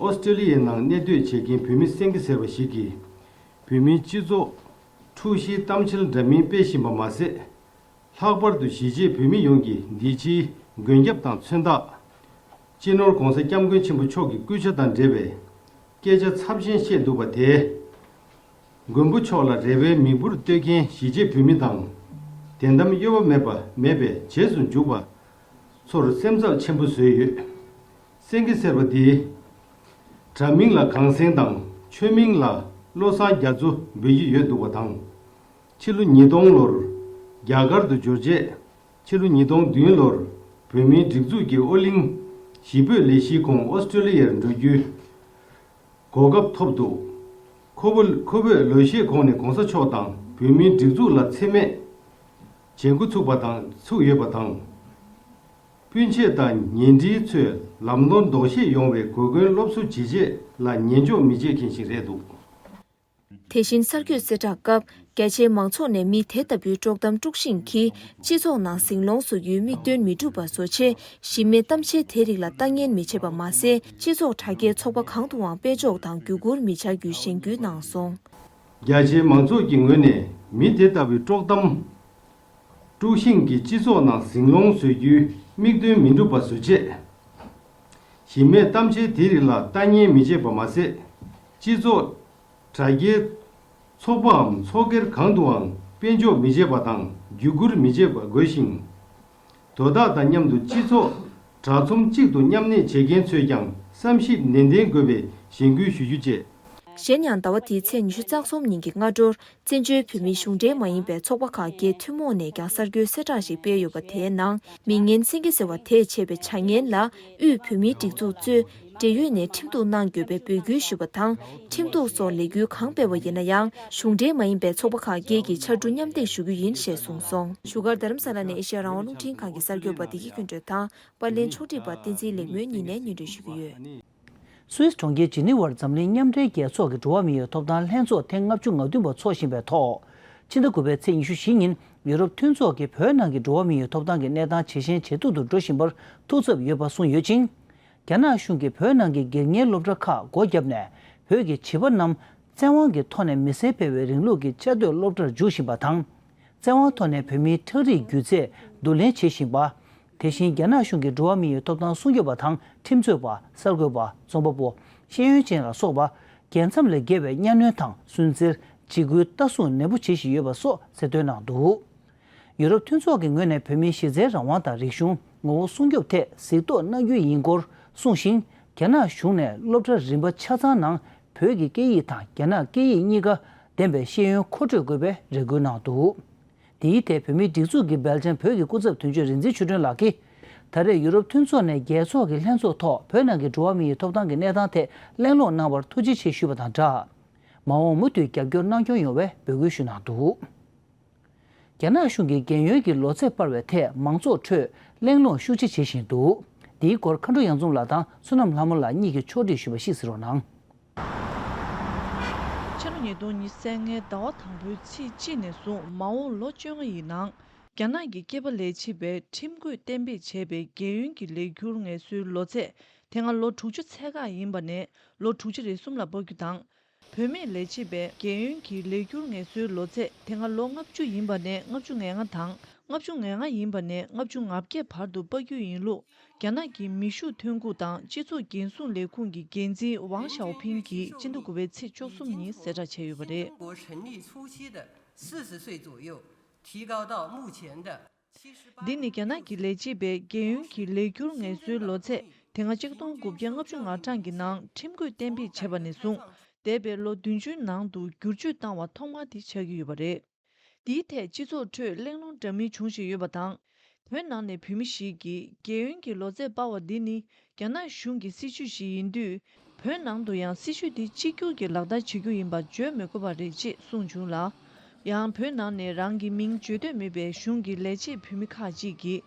ཨོ་སི་ཀྲོ་ལི་ཡའི་ནང་གནས་སྡོད་བྱེད་མཁན་བོད་མི་སེང་གེ་ཟེར་བ་ཞིག་གིས། བོད་མིའི་སྤྱི་ཚོགས་འཁྲུག་གཞིའི་གཏམ་འཆལ་འདྲ་མིན་སྤེལ་བཞིན་པ་མ་ཟད། ལྷག་པར་དུ་གཞིས་བྱེས་བོད་མི་ཡོངས་ཀྱིས་འདི་ཕྱིའི་མགོན་སྐྱབས་དང་མཚོན་རྟགས། སྤྱི་ནོར་ྋགོང་ས་ྋསྐྱབས་མགོན་ཆེན་པོ་མཆོག་གི་སྐུ་ཕྱྭ་དང་འབྲེལ་བའི་སྐད་ཆ་ཚབས་ཆེན་བཤད་འདུག་པ་དེས། མགོན་པོ་མཆོག་ལ་རེ་བའི་མིག་འབུར་གཏོད་མཁན་གཞིས་བྱེས་བོད་མི་དང་། དད་དམ་གཡོ་བ་མེད་པ་མེད་པའི་རྗེས་སུ་འཇུག་པ་ཚོར་སེམས་འཚབ་ཆེན་པོ་བཟོས་ཡོད། སེང་གེ་ཟེར་བ་འདིས། དྲ་མིང་ལ་གངས་སེང་དང་ཆོས་མིང་ལ་བློ་བཟང་རྒྱ་མཚོ་འབོད་ཀྱི་ཡོད་འདུག་པ་དང་། ཕྱི་ལོ་ཉིས་སྟོང་ལོར་རྒྱ་གར་དུ་འབྱོར་རྗེས། ཕྱི་ལོ་ཉིས་སྟོང་བདུན་ལོར་བོད་མིའི་སྒྲིག་འཛུགས་ཀྱི་ཨོ་གླིང་གཞིས་སྤོས་ལས་གཞིའི་ཁོངས་ཨོ་སི་ཀྲོ་ལི་ཡར་འགྲོ་རྒྱུའི་གོ་སྐབས་ཐོབ་འདུག། ཁོ་བོ་ཁོ་བོས་ལོ་ཤས་གོང་ནས་ྋགོང་ས་མཆོག་དང་བོད་མིའི་སྒྲིག་འཛུགས་ལ་མཚན་སྨད་བྱེད་འགོ་ཚུགས་པ་དང་ཚུགས་ཡོད་པ་དང་། སྤུན་མཆེད་དང་ཉེ་འབྲེལ་ཚོས་ལམ་ནོར་ལྡོག་ཤེས་ཡོང་བའི་གོ་སྐོན་སློབ་གསོ་བྱེད་ཆེད་ལ་ཉན་འཇོག་མི་བྱེད་མཁན་ཞིག་རེད་འདུག། དེ་བཞིན་གསར་འགོད་གསལ་བསྒྲགས་སྐབས། རྒྱ་ཆེའི་མང་ཚོགས་ནས་མི་དེ་ལྟ་བུའི་དཀྲོག་གཏམ་དཀྲུག་ཤིང་གིས་སྤྱི་ཚོགས་ནང་ཟིང་སློང་བཟོ་རྒྱུའི་དམིགས་དོན་མི་འགྲུབ་པ་བཟོ་ཆེད། གཞི་མེད་གཏམ་འཆལ་དེ་རིགས་ལ་ལྟ་ཉན་མི་བྱེད་པ་མ་ཟད། སྤྱི་ཚོགས་དྲ་རྒྱའི་ཚོགས་པ་གང་དུའང་དཔེ་འཇོག་དང་བརྒྱུད་སྐུར་མི་བྱ་རྒྱུའི་གཞེན་སྐུལ་གནང་སོང་། རྒྱ་ཆེའི་མང་ཚོགས་ཀྱི་ངོས་ནས་མི་དེ་ལྟ་བུའི་དཀྲོག་གཏམ་དཀྲུག་ཤིང་གིས་སྤྱི་ཚོགས་ནང་ཟིང་སློང་བཟོ་རྒྱུའི་དམིགས་དོན་མི་འགྲུབ་པ་བཟོ་ཆེད། གཞི་མེད་གཏམ་འཆལ་དེ་རིགས་ལ་ལྟ་ཉན་མི་བྱེད་པ་མ་ཟད། སྤྱི་ཚོགས་དྲ་རྒྱའི་ཚོགས་པའམ་ཚོགས་སྒེར་གང་དུའང་དཔེ་འཇོག་མི་བྱེད་པ་དང་བརྒྱུད་བསྐུར་མི་བྱེད་པ་དགོས་ཤིང་། དོ་བདག་དང་མཉམ་དུ་སྤྱི་ཚོགས་དྲ་ཚོམས་གཅིག་ཏུ་མཉམ་གནས་བྱེད་མཁན་ཚོས་ཀྱང་བསམ་ཞིབ་ནན་ཏན་དགོས་པའི་གཞེན་སྐུལ་ཞུ་རྒྱུ་བཅས། གཞན་ཡང་ཟླ་བ་འདིའི་ཚེས་ཉི་ཤུ་རྩ་གསུམ་ཉིན་གྱི་སྔ་དྲོར། བཙན་བྱོལ་བོད་མིའི་གཞུང་འབྲེལ་མ་ཡིན་པའི་ཚོགས་པ་ཁག་བརྒྱད་ཐུན་མོང་ནས་ཀྱང་གསར་འགྱུར་གསལ་བསྒྲགས་ཤིག་སྤེལ་ཡོད་པ། དེའི་ནང་མི་ངན་སེང་གེ་ཟེར་བ་དེས་བྱས་པའི་བྱ་ངན་ལ་དབུས་བོད་མིའི་སྒྲིག་འཛུགས་གཙོས་འབྲེལ་ཡོད་ནས་ཁྲིམས་གཏུག་གནང་དགོས་པའི་འབོད་སྐུལ་ཞུས་པ་དང་། ཁྲིམས་གཏུག་སོགས་ལས་འགུལ་གང་སྤེལ་བ་ཡིན་ན་ཡང་། གཞུང་འབྲེལ་མ་ཡིན་པའི་ཚོགས་པ་ཁག་བརྒྱད་ཀྱིས་ཕྱར་གྲུ་མཉམ་འདེགས་ཞུ་རྒྱུ་ཡིན་ཞེས་གསུངས་སོང་། བཞུགས་སྒར་རྡ་རམ་ས་ལ་ནས་ཨེ་ཤེ་ཡ་རང་དབང་རླུང་འཕྲིན་ཁང་གི་གསར་འགོད་པ་བདེ་སྐྱིད་ཀུན་སྒྲོན་དང་། པར་ལེན་ཕྱོགས་སྒྲིག་པ་བསྟན་འཛིན་ལེགས་སྨོན་གཉིས་ནས་སྙན་སྒྲོན་ཞུ་གི་ཡོད། སུད་སི་གྲོང་ཁྱེར་ཇི་ནི་ཝར་འཛམ་གླིང་མཉམ་འབྲེལ་རྒྱལ་ཚོགས་ཀྱི་འགྲོ་བ་མིའི་ཐོབ་ཐང་ལྷན་ཚོགས་ཐེངས་ལྔ་བཅུ་ང་བདུན་པ་འཚོགས་བཞིན་པའི་ཐོག་ཕྱི་ཟླ་དགུ་པའི་ཚེས་ཉི་ཤུ་བཞི་ཉིན་ཡུ་རོབ་མཐུན་ཚོགས་ཀྱིས་བོད་ནང་གི་འགྲོ་བ་མིའི་ཐོབ་ཐང་གི་གནས་སྟངས་ཇེ་ཞན་ཇེ་སྡུག་ཏུ་འགྲོ་བཞིན་པར་ཐུགས་འཚབ་ཡོད་པ་གསུངས་ཡོད་ཅིང་། རྒྱ་ནག་གཞུང་གིས་བོད་ནང་གི་སྒེར་གཉེར་སློབ་གྲྭ་ཁག་སྒོ་བརྒྱབ་ནས་བོད་ཀྱི་བྱིས་པ་རྣམས་བཙན་དབང་གི་ཐོག་ནས་མི་སེར་སྤེལ་བའི་རིང་ལུགས་ཀྱི་བཅའ་སྡོད་སློབ་གྲྭར་འཇུག་བཞིན་པ་དང་། བཙན་དབང་ཐོག་ནས་བོད་མིའི་ཁྲག་རིགས་རྒྱུད་ཚད་བསྡུ་ལེན་བྱེད་བཞིན་པ། དེ་བཞིན་རྒྱ་ནག་གཞུང་གིས་འགྲོ་བ་མིའི་ཐོབ་ཐང་སྲུང་སྐྱོབ་པ་དང་ཁྲིམས་རྩོད་པ། གསར་འགོད་པ། རྩོམ་པ་པོ། ཤེས་ཡོན་ཅན་ལ་སོགས་པ་རྒྱལ་མཚམས་ལས་བརྒལ་བའི་གཉའ་གནོན་དང་སུན་གཙེར། འཇིགས་སྐུལ། ལྟ་སྲུང་ནན་པོ་བྱེད་བཞིན་ཡོད་པ་སོགས་གསལ་སྟོན་གནང་འདུག། ཡུ་རོབ་མཐུན་ཚོགས་ཀྱི་ངོས་ནས་བོད་མིའི་གཞི་རྩའི་རང་དབང་དང་རིག་གཞུང་ངོ་བོ་སྲུང་སྐྱོབ་ཐད་གཟིགས་རྟོག་གནང་རྒྱུ་ཡིན་སྐོར་གསུངས་ཤིང་། རྒྱ་ནག་གཞུང་ནས་སློབ་གྲྭ་རིམ་པ་ཆ་ཚང་ནང་བོད་ཀྱི་སྐད་ཡིག་དང་རྒྱ་ནག་སྐད་ཡིག་གཉིས་ཀ་ལྡན་པའི་ཤེས་ཡོན་མཁོ་སྤྲོད་དགོས་པའི་རེ་སྐུལ་གནང་འདུག། འདིའི་ཐད་བོད་མིའི་སྒྲིག་འཛུགས་ཀྱི་སྦེལ་ཇམ་བོད་ཀྱི་སྐུ་ཚབ་དོན་གཅོད་རིག་འཛིན་ཆོས་སྒྲོན་ལགས་ཀྱིས། ད་རེས་ཡུ་རོབ་མཐུན་ཚོགས་ནས་རྒྱལ་ཚོགས་ཀྱི་ལྷན་ཚོགས་ཐོག་བོད་ནང་གི་འགྲོ་བ་མིའི་ཐོབ་ཐང་གི་གནས་སྟངས་ཐད་གླེང་སློང་གནང་བར་ཐུགས་རྗེ་ཆེ་ཞུས་པ་དང་སྦྲགས། མ་འོངས་མུ་མཐུད་རྒྱབ་སྐྱོར་གནང་སྐྱོང་ཡོང་བའི་འབོད་སྐུལ་ཞུས་གནང་འདུག། རྒྱ་ནག་གཞུང་གིས་རྒན་ཡོལ་གྱི་ལོ་ཚད་སྤར་བའི་ཐད་མང་ཚོགས་ཁྲོད་གླེང་སློང་ཤུགས་ཆེ་བྱེད་བཞིན་འདུག། འདིའི་སྐོར་མཁའ་འགྲོ་གཡང་འཛོམས་ལགས་དང་བསོད་ནམས་ལྷ་མོ་ལགས་གཉིས་ཀྱིས་ཕྱོགས་སྒྲིག་ཞུས་པ་ཞིག་གཟིགས་རོགས་གནང་། ཕྱི་ལོ་ཉིས་སྟོང་ཉི་ཤུ་རྩ་ལྔའི་ཟླ་བ་དང་པོའི་ཚེས་གཅིག་ནས་བཟུང་མ་འོངས་ལོ་བཅོ་ལྔ་ཡི་ནང་། རྒྱ་ནག་གི་སྐྱེས་པ་ལས་བྱེད་པས་ཁྲིམས་བཀོད་གཏན་འབེབས་བྱས་པའི་རྒས་ཡོལ་གྱི་ལས་འཁྱུར་ངལ་གསོའི་ལོ་ཚད་དེ་སྔ་ལོ་དྲུག་ཅུ་ཚད་བཀག་ཡིན་པ་ནས་ལོ་དྲུག་ཅུ་རེ་གསུམ་ལ་སྤར་རྒྱུ་དང་། བུད་མེད་ལས་བྱེད་པའི་རྒས་ཡོལ་གྱི་ལས་འཁྱུར་ངལ་གསོའི་ལོ་ཚད་དེ་སྔ་ལོ་ལྔ་བཅུ་ཡིན་པ་ནས་ལྔ་བཅུ་ང་ལྔ་དང་ལྔ་བཅུ་ང་ལྔ་ཡིན་པ་ནས་ལྔ་བཅུ་ང་བརྒྱད་བར་དུ་སྤར་རྒྱུ་ཡིན་ལུགས། རྒྱ་ནག་གི་མི་ཤུགས་ཐོན་ཁུངས་དང་སྤྱི་ཚོགས་འགན་སྲུང་ལས་ཁུངས་ཀྱི་འགན་འཛིན་ཝང་ཞའོ་ཕིང་གིས་སྤྱི་ཟླ་དགུ་པའི་ཚེས་བཅུ་གསུམ་ཉིན་གསལ་བསྒྲགས་བྱས་ཡོད་པ་རེད། 中国成立初期的四十岁左右，提高到目前的七十八。 འདི་ནི་རྒྱ་ནག་གི་ལས་བྱེད་པའི་རྒས་ཡོལ་གྱི་ལས་འཁྱུར་ངལ་གསོའི་ལོ་ཚད་དེ་སྔ་ཆིག་སྟོང་དགུ་བརྒྱ་ལྔ་བཅུ་ང་གྲངས་ཀྱི་ནང་ཁྲིམས་བཀོད་གཏན་འབེབས་བྱས་པ་ནས་བཟུང་འདས་པའི་ལོ་བདུན་ཅུའི་ནང་དུ་བསྒྱུར་བཅོས་བཏང་བ་ཐོག་མ་དེ་ཆགས་ཀྱི་ཡོད་པ་རེད། འདིའི་ཐད་སྤྱི་ཚོགས་ཁྲོད་གླེང་སློང་འདྲ་མིན་བྱུང་བཞིན་ཡོད་པ་དང་། བོད་ནང་ནས་བོད་མི་ཞིག་གིས་རྒས་ཡོལ་གྱི་ལོ་ཚད་སྤར་བ་འདི་ནི་རྒྱ་ནག་གཞུང་གི་སྲིད་ཇུས་ཤིག་ཡིན་དུས། བོད་ནང་དུ་ཡང་སྲིད་ཇུས་འདི་གཅིག་གྱུར་གྱིས་ལག་བསྟར་བྱེད་རྒྱུ་ཡིན་པ་བརྗོད་མི་དགོས་པ་རེད་ཅེས་གསུངས་བྱུང་ལ། ཡང་བོད་ནང་ནས་རང་གི་མིང་བརྗོད་འདོད་མེད་པའི་གཞུང་གི་ལས་བྱེད་བོད་མི་ཁག་ཅིག་གིས།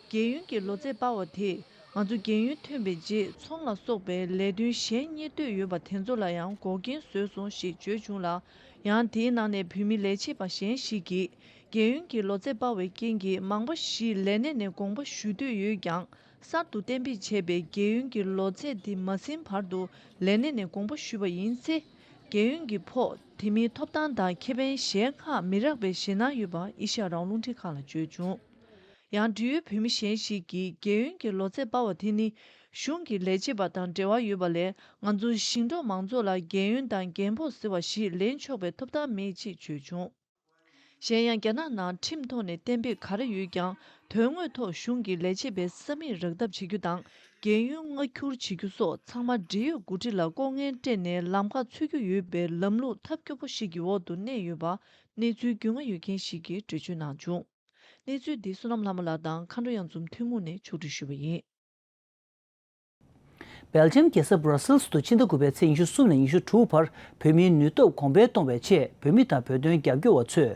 རྒས་ཡོལ་གྱི་ལོ་ཚད་སྤར་བ་དེས་ང་ཚོ་རྒས་ཡོལ་ཐོན་པའི་རྗེས་ཚོང་ལ་སོགས་པའི་ལས་དོན་གཞན་གཉེར་འདོད་ཡོད་པ་དེ་ཚོ་ལ་ཡང་འགོག་རྐྱེན་བཟོས་སོང་ཞེས་བརྗོད་བྱུང་ལ། ཡང་དེའི་ནང་ནས་བོད་མི་ལས་བྱེད་པ་གཞན་ཞིག་གིས། རྒས་ཡོལ་གྱི་ལོ་ཚད་སྤར་བའི་རྐྱེན་གྱིས་མང་པོ་ཞིག་ལས་གནས་ནས་དགོངས་པ་ཞུ་འདོད་ཡོད་ཀྱང་། གསར་དུ་གཏན་འབེབས་བྱས་པའི་རྒས་ཡོལ་གྱི་ལོ་ཚད་དེ་མ་ཟིན་བར་དུ་ལས་གནས་ནས་དགོངས་པ་ཞུས་པ་ཡིན་ཚེ། རྒས་ཡོལ་གྱི་ཕོགས་དེ་མིན་ཐོབ་ཐང་དང་ཁེ་ཕན་གཞན་ཁག་མི་རག་པའི་ཞེད་སྣང་ཡོད་པ་ཨེ་ཤ་ཡ་རང་དབང་རླུང་འཕྲིན་ཁང་ལ་བརྗོད་བྱུང་། ཡང་འབྲེལ་ཡོད་བོད་མི་གཞན་ཞིག་གིས་རྒས་ཡོལ་གྱི་ལོ་ཚད་སྤར་བ་དེ་ནི་གཞུང་གི་ལས་བྱེད་པ་དང་འབྲེལ་བ་ཡོད་པ་ལས་ང་ཚོ་ཞིང་འབྲོག་མང་ཚོགས་ལ་རྒས་ཡོལ་དང་རྒས་ཕོགས་ཟེར་བ་ཞིག་ལེན་ཆོག་པའི་ཐོབ་ཐང་མེད་ཅེས་བརྗོད་བྱུང་། གཞན་ཡང་རྒྱ་ནག་ནང་ཁྲིམས་ཐོག་ནས་གཏན་འབེབས་ག་རེ་ཡོད་ཀྱང་དོན་དངོས་ཐོག་གཞུང་གི་ལས་བྱེད་པའི་ས་མིག་རག་ཐབས་བྱེད་རྒྱུ་དང་རྒས་ཡོལ་མངའ་སྒྱུར་བྱེད་རྒྱུ་སོགས་ཚང་མ་འབྲེལ་ཡོད་འགོ་ཁྲིད་ལ་ལྐོག་རྔན་སྤྲད་ནས་ལམ་ཁ་འཚོལ་རྒྱུ་ཡོད་པའི་ལམ་ལུགས་ཐབས་སྐྱོ་པོ་ཞིག་གི་འོག་ཏུ་གནས་ཡོད་པ་གནས་ཚུལ་རྒྱུས་མངའ་ཡོད་མཁན་ཞིག་གིས་འགྲེལ་བརྗོད་གནང་བྱུང་། གནས་ཚུལ་འདི་བསོད་ནམས་ལྷ་མོ་ལགས་དང་མཁའ་འགྲོ་གཡང་འཛོམས་ཐུན་མོང་ནས་ཕྱོགས་སྒྲིག་ཞུས་པ་ཡིན། སྦེལ་ཇམ་རྒྱལ་ས་Brussels དུ་ཕྱི་ཟླ་དགུ་པའི་ཚེས་ཉི་ཤུ་གསུམ་ནས་ཉི་ཤུ་དྲུག་བར་བོད་མིའི་ནུས་སྟོབས་གོང་འཕེལ་གཏོང་བའི་ཆེད་བོད་མི་དང་བོད་དོན་རྒྱབ་སྐྱོར་བ་ཚོས་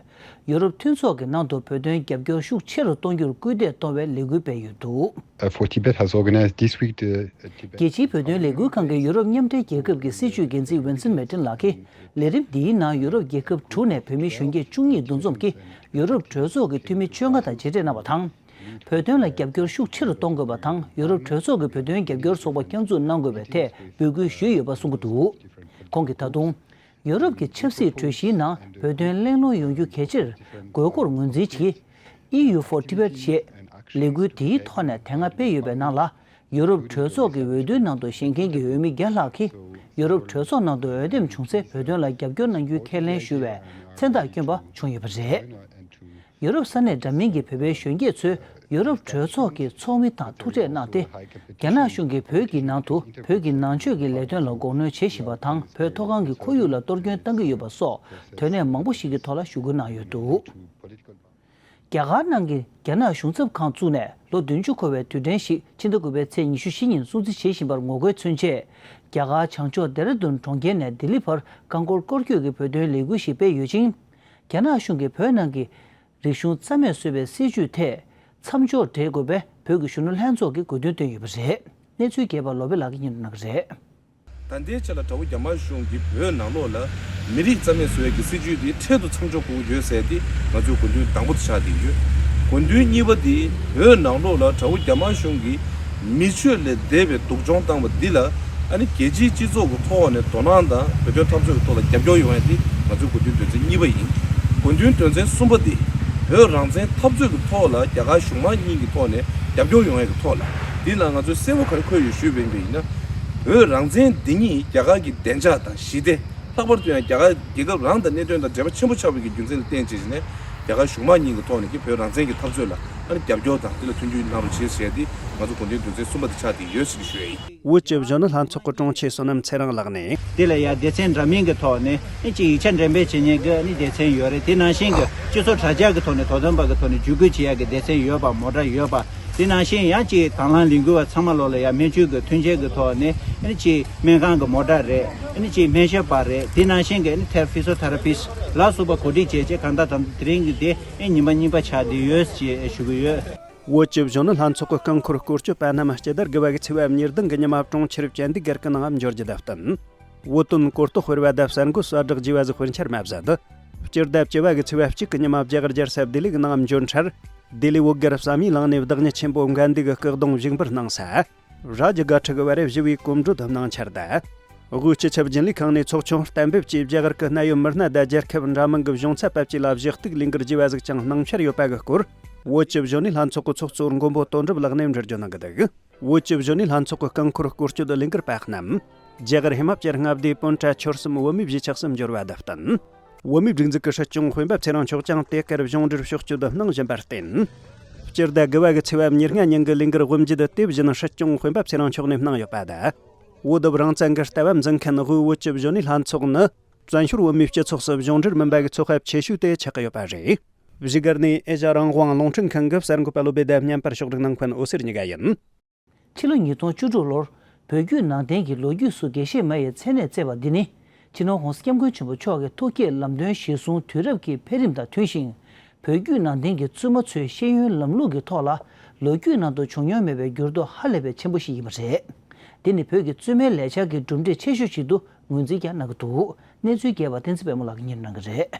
ཡུ་རོབ་མཐུན་ཚོགས་ཀྱི་ནང་དུ་བོད་དོན་རྒྱབ་སྐྱོར་ཤུགས་ཆེ་རུ་གཏོང་རྒྱུར་སྐུལ་འདེད་གཏོང་བའི་ལས་འགུལ་སྤེལ་ཡོད་འདུག Uh, for Tibet has organized this week the uh, Tibet རྒྱལ་སྤྱིའི་བོད་དོན་ལས་འགུལ་ཁང་གི་ཡུ་རོབ་མཉམ་འབྲེལ་རྒྱལ་ཁབ་ཀྱི་སྲིད་བྱུས་འགན་འཛིན་ཝིན་སན་མེ་ཏིན་ལགས་ཀྱིས་ལས་རིམ་འདིའི་ནང་ཡུ་རོབ་རྒྱལ་ཁབ་དྲུག་ནས་བོད་མི་གཞོན་སྐྱེས་བཅུ་གཉིས་འདུ་འཛོམས་ཀྱིས་ཡུ་རོབ་གྲོས་ཚོགས་ཀྱི་འཐུས་མི་བཅོ་ལྔ་དང་མཇལ་འཕྲད་གནང་བ་དང་། བོད་དོན་ལ་རྒྱབ་སྐྱོར་ཤུགས་ཆེ་རུ་གཏོང་དགོས་པ་དང་ཡུ་རོབ་གྲོས་ཚོགས་ཀྱི་བོད་དོན་རྒྱབ་སྐྱོར་ཚོགས་པ་བསྐྱར་འཛུགས་གནང་དགོས་པའི་ཐད་འབོད་སྐུལ་ཞུས་ཡོད་པ་གསུངས་ཀྱི་འདུག་ཁོང་གིས་ད་དུང་ཡུ་རོབ་ཀྱི་ཆབ་སྲིད་གྲོས་གཞིའི་ནང་བོད་དོན་གླེང་སློང་ཡོང་རྒྱུ་གལ་ཆེར་དགོས་སྐོར་ངོས་འཛིན་གྱིས། ཨི་ཡུ་ཧྥོར་ཊི་བེཊ་ཞེས་ལས་འགུལ་དེའི་ཐོག་ནས་དེ་སྔ་སྤེལ་ཡོད་པའི་ནང་ལ་ཡུ་རོབ་གྲོས་ཚོགས་ཀྱི་འོས་བསྡུའི་ནང་དུ་བཞེངས་མཁན་གྱི་འོས་མི་བརྒྱ་ལྷག་གིས་ཡུ་རོབ་གྲོས་ཚོགས་ནང་དུ་འོས་འདེམས་བྱུང་ཚེ་བོད་དོན་ལ་རྒྱབ་སྐྱོར་གནང་རྒྱུའི་ཁས་ལེན་ཞུ་བའི་མཚན་རྟགས་བསྐྱོན་པ་བྱུང་ཡོད་པ་རེད། ཡུ་རོབ་ས་གནས་འདྲ་མིན་གྱི་བོད་པའི་གཞོན་སྐྱེས་ཚོས་ཡུ་རོབ་གྲོས་ཚོགས་ཀྱི་ཚོགས་མི་དང་ཐུག་འཕྲད་གནང་སྟེ། རྒྱ་ནག་གཞུང་གིས་བོད་ཀྱི་ནང་དུ་བོད་ཀྱི་ནང་ཆོས་ཀྱི་ལས་དོན་ལ་འགོག་གནོན་བྱེད་བཞིན་པ་དང་བོད་མཐོ་སྒང་གི་ཁོར་ཡུག་ལ་གཏོར་སྐྱོན་གཏང་གི་ཡོད་པ་སོགས་དོན་གནད་མང་པོ་ཞིག་གི་ཐོག་ལ་ཞུ་སྐུལ་གནང་ཡོད་འདུག་རྒྱ་གར་ནང་གི་རྒྱ་ནག་གཞུང་ཚབ་ཁང་བཙུགས་ནས་ལོ་བདུན་ཅུ་འཁོར་བའི་དུས་དྲན་ཞིག་ཕྱི་ཟླ་དགུ་པའི་ཚེས་ཉི་ཤུ་བཞི་ཉིན་སྲུང་བརྩི་བྱེད་བཞིན་པར་ངོ་རྒོལ་མཚོན་ཆེད། རྒྱ་གར་བྱང་ཕྱོགས་ལྡེ་ར་ལྡུན་གྲོང་ཁྱེར་ནས་ལྡི་ལི་བར་རྐང་འཁོར་སྐོར་སྐྱོད་ཀྱི་བོད་དོན་ལས་འགུལ་ཞིག་སྤེལ་ཡོད་ཅིང་། རྒྱ་ནག་གཞུང་གིས་བོད་ནང་གི་རིག་གཞུང་རྩ་མེད་བཟོ་བའི་སྲིད་ཇུས་ཐད་མཚམས་འཇོག་འབྲེལ་དགོས་པའི་བོད་ཀྱི་གཞོན་ནུ་ལྷན་ཚོགས་ཀྱིས་དགོས་འདུན་བཏོན་ཡོད་པ་རེད། གནས་ཚུལ་རྒྱས་པ་ལོ་པེ་ལགས་ཀྱིས་སྙན་སྒྲོན་གནང་གི་རེད། ད་ལྟའི་ཆ་ལ་དགྲ་བོ་རྒྱ་དམར་གཞུང་གིས་བོད་ནང་ལོགས་ལ་མི་རིགས་རྩ་མེད་བཟོ་ཡས་ཀྱི་སྲིད་ཇུས་འདི་འཕྲལ་དུ་མཚམས་འཇོག་དགོས་ཀྱི་ཡོད་ཟེར་ཏེ་ང་ཚོའི་དགོས་འདུན་དང་པོ་དེ་ཆགས་བསྡད་ཡོད། དགོས་འདུན་གཉིས་པ་འདི་བོད་ནང་ལོགས་ལ་དགྲ་བོ་རྒྱ་དམར་གཞུང་གིས་མི་ཆོས་ལས་འདས་པའི་སྡུག་སྦྱོང་བཏང་བ་འདི་ལ་ཨ་ནི་རྒྱལ་སྤྱིའི་སྤྱི་ཚོགས་ཀྱི་ཐོག་ནས་དོ་སྣང་དང་བོད་དོན་འཐབ་རྩོད་ཀྱི་ཐོག་ལ་རྒྱབ་སྐྱོར་ཡོང་ཡ་འདི་ང་ཚོའི་དགོས་འདུན་དོན་ཚན་གཉིས་པ་ཡིན། དགོས་འདུན་དོན་ཚན་གསུམ་པ་འདི་བོད་རང་བཙན་འཐབ་རྩོད་ཀྱི་ཐོག་ལ་རྒྱ་གར་གཞུང་མང་གཉིས་ཀྱི་ཐོག་ནས་རྒྱབ་སྐྱོར་ཡོང་ཡ་གི་ཐོག་ལ་འདི་ལ་ང་ཚོས་གསལ་པོ་ག་རེ་འཁོད་ཡོད་ཞུས་པ་ཡིན་ན། བོད་རང་བཙན་འདི་ཉིད་རྒྱ་གར་གྱི་བདེ་འཇགས་དང་ཞི་བདེ། ལྷག་པར་དུ་ཡང་རྒྱ་གར་རྒྱལ་ཁབ་རང་དང་གནད་དོན་དང་འབྲེལ་བ་ཆེན་པོ་ཆགས་པའི་གི་རྒྱུ་མཚན་ལ་བརྟེན་བྱས་ནས་རྒྱ་གར་གཞུང་མང་གཉིས་ཀྱི་ཐོག་ནས་ཀྱི་བོད་རང་བཙན་གྱི་འཐབ་རྩོད་ལ་ཨ་ནི་རྒྱབ་སྐྱོར་དང་དེ་ལ་མཐུན་འགྱུར་གནང་རོགས་བྱེད་ཟེར་ཏེ་ང་ཚོ་དགོས་འདུན་དོན་ཚན་གསུམ་པ་དེ་ཆགས་བསྡད་ཡོད་ཟེར་གྱི་ཞུ་ཡ་ཡིན། བོད་ཀྱི་གཞོན་ནུ་ལྷན་ཚོགས་ཀྱི་དྲུང་ཆེ་བསོད་ནམས་ཚེ་རིང་ལགས་ནས། དེ་ལ་ཡང་སྡེ་ཚན་འདྲ་མིན་གྱི་ཐོག་ནས་ཨ་ནི་ཅིག་ཡིག་ཆ་འགྲེམས་སྤེལ་བྱེད་མཁན་གྱི་ཨ་ནི་སྡེ་ཚན་ཡོད་རེད། དེ་ནང་བཞིན་གྱི་སྤྱི་ཚོགས་དྲ་རྒྱ་གི་ཐོག་ནས་དོ་དམ་པ་གི་ཐོག་ནས་བརྒྱུད་སྐུལ་བྱེད་ཡ་གི་སྡེ་ཚན་ཡོད་པ་མོ་ཊ་ཡོད་པ། དེ་ནང་བཞིན་ཡང་ཅིག་དང་བླངས་ལས་འགུལ་བ་ཚང་མ་ལོ་ལ་ཡང་སྨན་བཅོས་ཀྱི་མཐུན་རྐྱེན་གྱི་ཐོག་ནས་ཨ་ནི་ཅིག་སྨན་ཁང་གི་མོ་ཊ་རེད། ཨ་ནི་ཅིག་སྨན་ཞབས་པ་རེད། དེ་ནང་བཞིན་གྱི་ཨ་ནི་ཐེ་ཕི་ཟོ་ཐེ་ར་པིསི་ལ་སོགས་པ་གོ་སྒྲིག་བྱས་རྗེས་གང་ལྟར་ད་དེ་རིང་གི་དེ་ཨ་ནི་ཉི་མ་གཉིས་པ་ཆགས་བསྡད་ཡོད་ཅེས་ཞུ་གི་ཡོད། བོད་ཀྱི་གཞོན་ནུ་ལྷན་ཚོགས་ཀྱི་རྐང་འཁོར་སྐོར་སྐྱོད་པ་རྣམས་སྤྱི་ཟླ་དགུ་པ་གི་ཚེས་པ་ཉེར་བདུན་གྱི་ཉི་མ་གྲོང་ཁྱེར་བཅན་དུས་སྒར་གྱི་ནང་འབྱོར་རྒྱུ་དང་བསྟུན། བོད་དོན་གོ་རྟོགས་སྤེལ་བ་དང་གསར་འགོད་གསལ་བསྒྲགས་བྱས་པ་ཟིག་དཔེར་ཆར་མ་ཟད། སྤྱི་ཟླ་བཅུ་པ་གི་ཚེས་པ་གཅིག་གི་ཉི་མ་རྒྱ་གར་རྒྱལ་ས་ལྡི་ལི་གི་ནང་འབྱོར་འཕྲལ། ལྡི་ལི་བོད་སྒར་བསམ་ཡས་གླིང་ནས་བདག་ཉིད་ཆེན་པོ་དགའ་ལྡན་གྱི་སྐུ་གདུང་བཞུགས་འབུལ་གནང་ས། རྭ་རྒྱ་དགའ་ཁྲི་གི་བར་བཞི་བའི་གོམ་བགྲོད་གནང་འཆར་དང་། དབུས་སྤྱི་ཁྱབ་རྒྱུན་ལས་ཁང་ནས་ཚོགས་ཆུང་གཏན་འབེབས་ཀྱིས་རྒྱ་གར་གྱི་གནད་ཡོད་མི་སྣ་དང་རྒྱལ་ཁབ་འདྲ་མིན་གྱི་གཞུང་ཚབ་ཕེབས་ཀྱིས་ལ་བཞེས་སྟེགས་ལས་འགུལ་བགྱིས་པ་ཟིག་ཀྱང་གནང་འཆར་ཡོད་པ་གི་སྐོར། བོད་ཀྱི་གཞོན་ནུའི་ལྷན་ཚོགས་ཀྱི་ཚོགས་གཙོ་མགོན་པོ་དོན་གྲུབ་ལགས་ནས་འགྲེལ་བརྗོད་གནང་གི་འདུག་བོད་ཀྱི་གཞོན་ནུའི་ལྷན་ཚོགས་ཀྱི་རྐང་འཁོར་སྐོར་སྐྱོད་ལས་འགུལ་པ་རྣམས། རྒྱ་གར་ཧི་མ་ཅལ་མངའ་སྡེའི་པོན་ཀྲ་ཆོལ་གསུམ་བོད་མིའི་གཞིས་ཆགས་སུ་འབྱོར་བ་དང་བསྟུན། བོད་མིའི་སྒྲིག་འཛུགས་ཀྱི་སྲིད་སྐྱོང་དཔོན་པོ་ཚེ་རིང་མཆོག་ཀྱང་དེ་གར་གཞུང་འབྲེལ་ཕྱོགས་བསྐྱོད་གནང་བཞིན་པར་བརྟེན། སྤྱིར་ཟླ་དགུ་བ་གི་ཚེས་པ་ཉེར་ལྔ་ཉིན་གྱི་ལས་འགུལ་དབུ་འབྱེད་དེ་བཞིན་སྲིད་སྐྱོང་དཔོན་པོ་ཚེ་རིང་མཆོག་ནས་གནང་ཡོད་པ་དང་། བོད་དུ་རང་བཙན་གྱི་ལྟ་བ་འཛིན་མཁན་དབུས་བོད་ཀྱི་གཞོན་ནུའི་ལྷན་ཚོགས་ནི། བཙན་བྱོལ་བོད་མིའི་སྤྱི་ཚོགས་སུ་གཞུང་འབྲེལ་མིན་པ་གི་ཚོགས་པ་ཆེ་ཤོས་དེ་ཆགས་ཀྱི་ཡོད་པ་རེད། བཞུགས་སྒར་ནས་ཨེ་ཤ་རང་དབང་རླུང་འཕྲིན་ཁང་གི་གསར་འགོད་པ་བློ་བདེ་དང་མཉམ་པར་ཕྱོགས་སྒྲིག་གནང་མཁན་འོད་ཟེར་གཉིས་ཀ་ཡིན། ཕྱི་ལོ་ཉིས་སྟོང་བཅུ་དྲུག་ལོར་བོད་བརྒྱུད་ནང་བསྟན་གྱི་ལོ་རྒྱུས་སུ་དགེ་བཤེས་མ་ཡི་མཚན་གནས་བསྩལ་བ་འདི་ནི། སྤྱི་ནོར་༸གོང་ས་༸སྐྱབས་མགོན་ཆེན་པོ་མཆོག་གི་ཐུགས་བསྐྱེད་ལམ་སྟོན་གཞིར་བཟུང་དུས་རབས་ཀྱི་འཕེལ་རིམ་དང་མཐུན་ཞིང་། བོད་བརྒྱུད་ནང་བསྟན་གྱི་བཙུན་མ་ཚོའི་ཤེས་ཡོན་ལམ་ལུགས་ཀྱི་ཐོག་ལ་ལོ་རྒྱུས་ནང་དུ་བྱུང་མྱོང་མེད་པའི་འགྱུར་ལྡོག་ཧ་ལས་པའི་ཆེན་པོ་ཞིག་ཡིན་པ་རེད། འདི་ནི་བོད་ཀྱི་བཙུན་མའི་ལས་འཆར་གྱི་གྲུབ་འབྲས་ཆེ་ཤོས་ཤིག་ཏུ་ངོས་འཛིན་ཀྱང་གནང་གི་འདུག་གནས་ཚུལ་རྒྱས་པ་བསྟན་འཛིན་དཔལ་མོ་ལགས་ཀྱིས་སྙན་སྒྲོན་གནང་གི་རེད།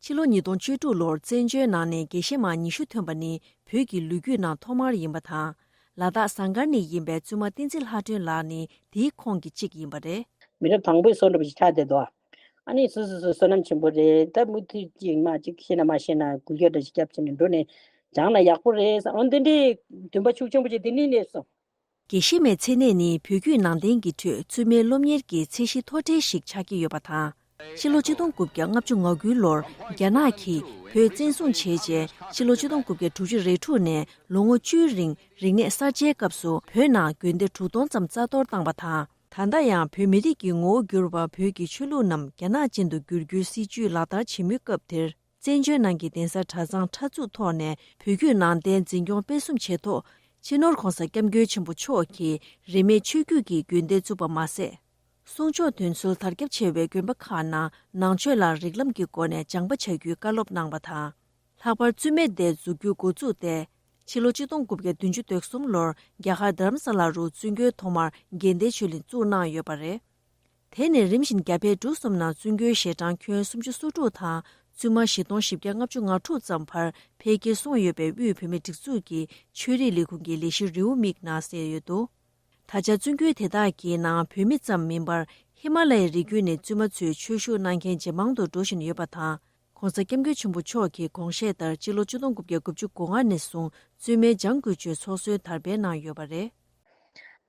ཕྱི་ལོ་ཉིས་སྟོང་བཅུ་དྲུག་ལོར་བཙན་བྱོལ་ནང་ནས་དགེ་བཤེས་མ་ཉི་ཤུ་ཐོན་པ་ནི་བོད་ཀྱི་ལོ་རྒྱུས་ནང་ཐོག་མར་ཡིན་པ་དང་། ལ་དྭགས་ཟངས་དཀར་ནས་ཡིན་པའི་བཙུན་མ་བསྟན་འཛིན་ལྷ་སྒྲོན་ལགས་ནི་དེའི་ཁོངས་ཀྱི་གཅིག་ཡིན་པ་རེད། མི་རབས་དང་པོའི་བསོད་ནམས་ཤིག་ཆགས་བསྡད་འདུག་ཨ་ནི་སོ་སོ་སོ་བསོད་ནམས་ཆེན་པོ་རེད། ད་མུ་མཐུད་ཅིག་མ་ཅིག་ཤེས་ན་མ་ཤེས་ན་འགུལ་སྐྱོད་འདྲ་ཞིག་བརྒྱབ་བྱས་ནས་འགྲོ་ནས་སྦྱངས་ན་ཡག་པོ་རེད་ཟེར། འོ་འདི་འདྲའི་འདུན་པ་ཤུགས་ཆེན་པོ་ཅིག་དེ་ནས་སླེབས་སོང་། དགེ་བཤེས་མའི་མཚན་གནས་ནི་བོད་བརྒྱུད་ནང་བསྟན་གྱི་ཁྲོད་བཙུན་མའི་སློབ་གཉེར་གྱི་ཚད་གཞི་མཐོ་གྲས་ཤིག་ཆགས་ཀྱི་ཡོད་པ་དང་། ཕྱི་ལོ་ཆིག་སྟོང་དགུ་བརྒྱ་ལྔ་བཅུ་ང་དགུ་ལོར་རྒྱ་ནག་གིས་བོད་བཙན་བཟུང་བྱས་རྗེས། ཕྱི་ལོ་ཆིག་སྟོང་དགུ་བརྒྱ་དྲུག་ཅུ་རེ་དྲུག་ནས་ལོ་ངོ་བཅུའི་རིང་རིག་གནས་གསར་བརྗེའི་སྐབས་སུ་བོད་ནང་དགོན་སྡེ་དྲུག་སྟོང་ཙམ་རྩ་གཏོར་བཏང་བ་དང་། ད་ལྟ་ཡང་བོད་མི་རིགས་ཀྱི་ངོ་བོ་བསྒྱུར་བ་བོད་ཀྱི་ཆོས་ལུགས་རྣམས་རྒྱ་ནག་ཅན་དུ་བསྒྱུར་རྒྱུའི་སྲིད་བྱུས་ལག་བསྟར་བྱེད་མུས་སྐབས་དེར། བཙན་བྱོལ་ནང་གི་གདན་ས་གྲྭ་ཚང་ཕྲུ་གུ་ཚོགས་ནས་བོད་བརྒྱུད་ནང་བསྟན་འཛིན་སྐྱོང་སྤེལ་གསུམ་བྱས་ཐོག་སྤྱི་ནོར་༸གོང་ས་༸སྐྱབས་མགོན་ཆེན་པོ་མཆོག་གིས་རིས་མེད་ཆོས་བརྒྱུད་ཀྱི་དགོན་སྡེ་བཙུགས་པ་མ་ཟད། གསུང་ཆོས་འདོན་སྲོལ་དར་ཁྱབ་ཆེ་བའི་དགོན་པ་ཁག་ནང་ནང་ཆོས་ལ་རིགས་ལམ་གྱི་སྒོ་ནས་སྦྱངས་པ་བྱ་རྒྱུའི་བཀའ་སློབ་གནང་བ་དང་། ལྷག་པར་བཙུན་མའི་སྡེ་འཛུགས་རྒྱུ་འགོ་བཙུགས་ཏེ། ཕྱི་ལོ་ཆིག་སྟོང་དགུ་བརྒྱ་བདུན་ཅུ་དོན་གསུམ་ལོར་རྒྱ་གར་དྷ་རམ་ས་ལ་རུ་བཙུན་དགོན་ཐོག་མར་དགེ་ལྡན་ཆོས་གླིང་བཙུགས་གནང་ཡོད་པ་རེད། དེ་ནས་རིམ་བཞིན་རྒྱ་བལ་འབྲུག་གསུམ་ནང་བཙུན་དགོན་ཞལ་གྲངས་ཁྱོན་སུམ་ཅུ་སོ་དྲུག་དང་བཙུན་མ་བཞི་སྟོང་བཞི་བརྒྱ་ལྔ་བཅུ་ང་དྲུག་ཙམ་བར་འཕེལ་རྒྱས་སོང་ཡོད་པའི་དབུས་བོད་མིའི་སྒྲིག་འཛུགས་ཀྱི་ཆོས་རིག་ལས་ཁུངས་ཀྱི་ལས་གཞི་རེའུ་མིག་ནང་གསལ་ཡོད་འདུག་ད་ཆ་བཙུན་དགོན་དེ་དག་གི་ནང་བོད་མི་ཙམ་མིན་པར་ཧི་མ་ལ་ཡའི་རི་རྒྱུད་ནས་བཙུན་མ་ཚོས་ཆོས་ཞུགས་གནང་མཁན་ཇེ་མང་དུ་འགྲོ་བཞིན་ཡོད་པ་དང་། ༸གོང་ས་༸སྐྱབས་མགོན་ཆེན་པོ་མཆོག་གི་དགོངས་བཞེད་ལྟར་སྤྱི་ལོ་ཆིག་སྟོང་དགུ་བརྒྱ་དགུ་བཅུ་གོ་ལྔ་ནས་བཟུང་བཙུན་མའི་སྦྱང་དགོས་ཚུལ་ཚོགས་གཙོས་དར་སྤེལ་གནང་ཡོད་པ་རེད།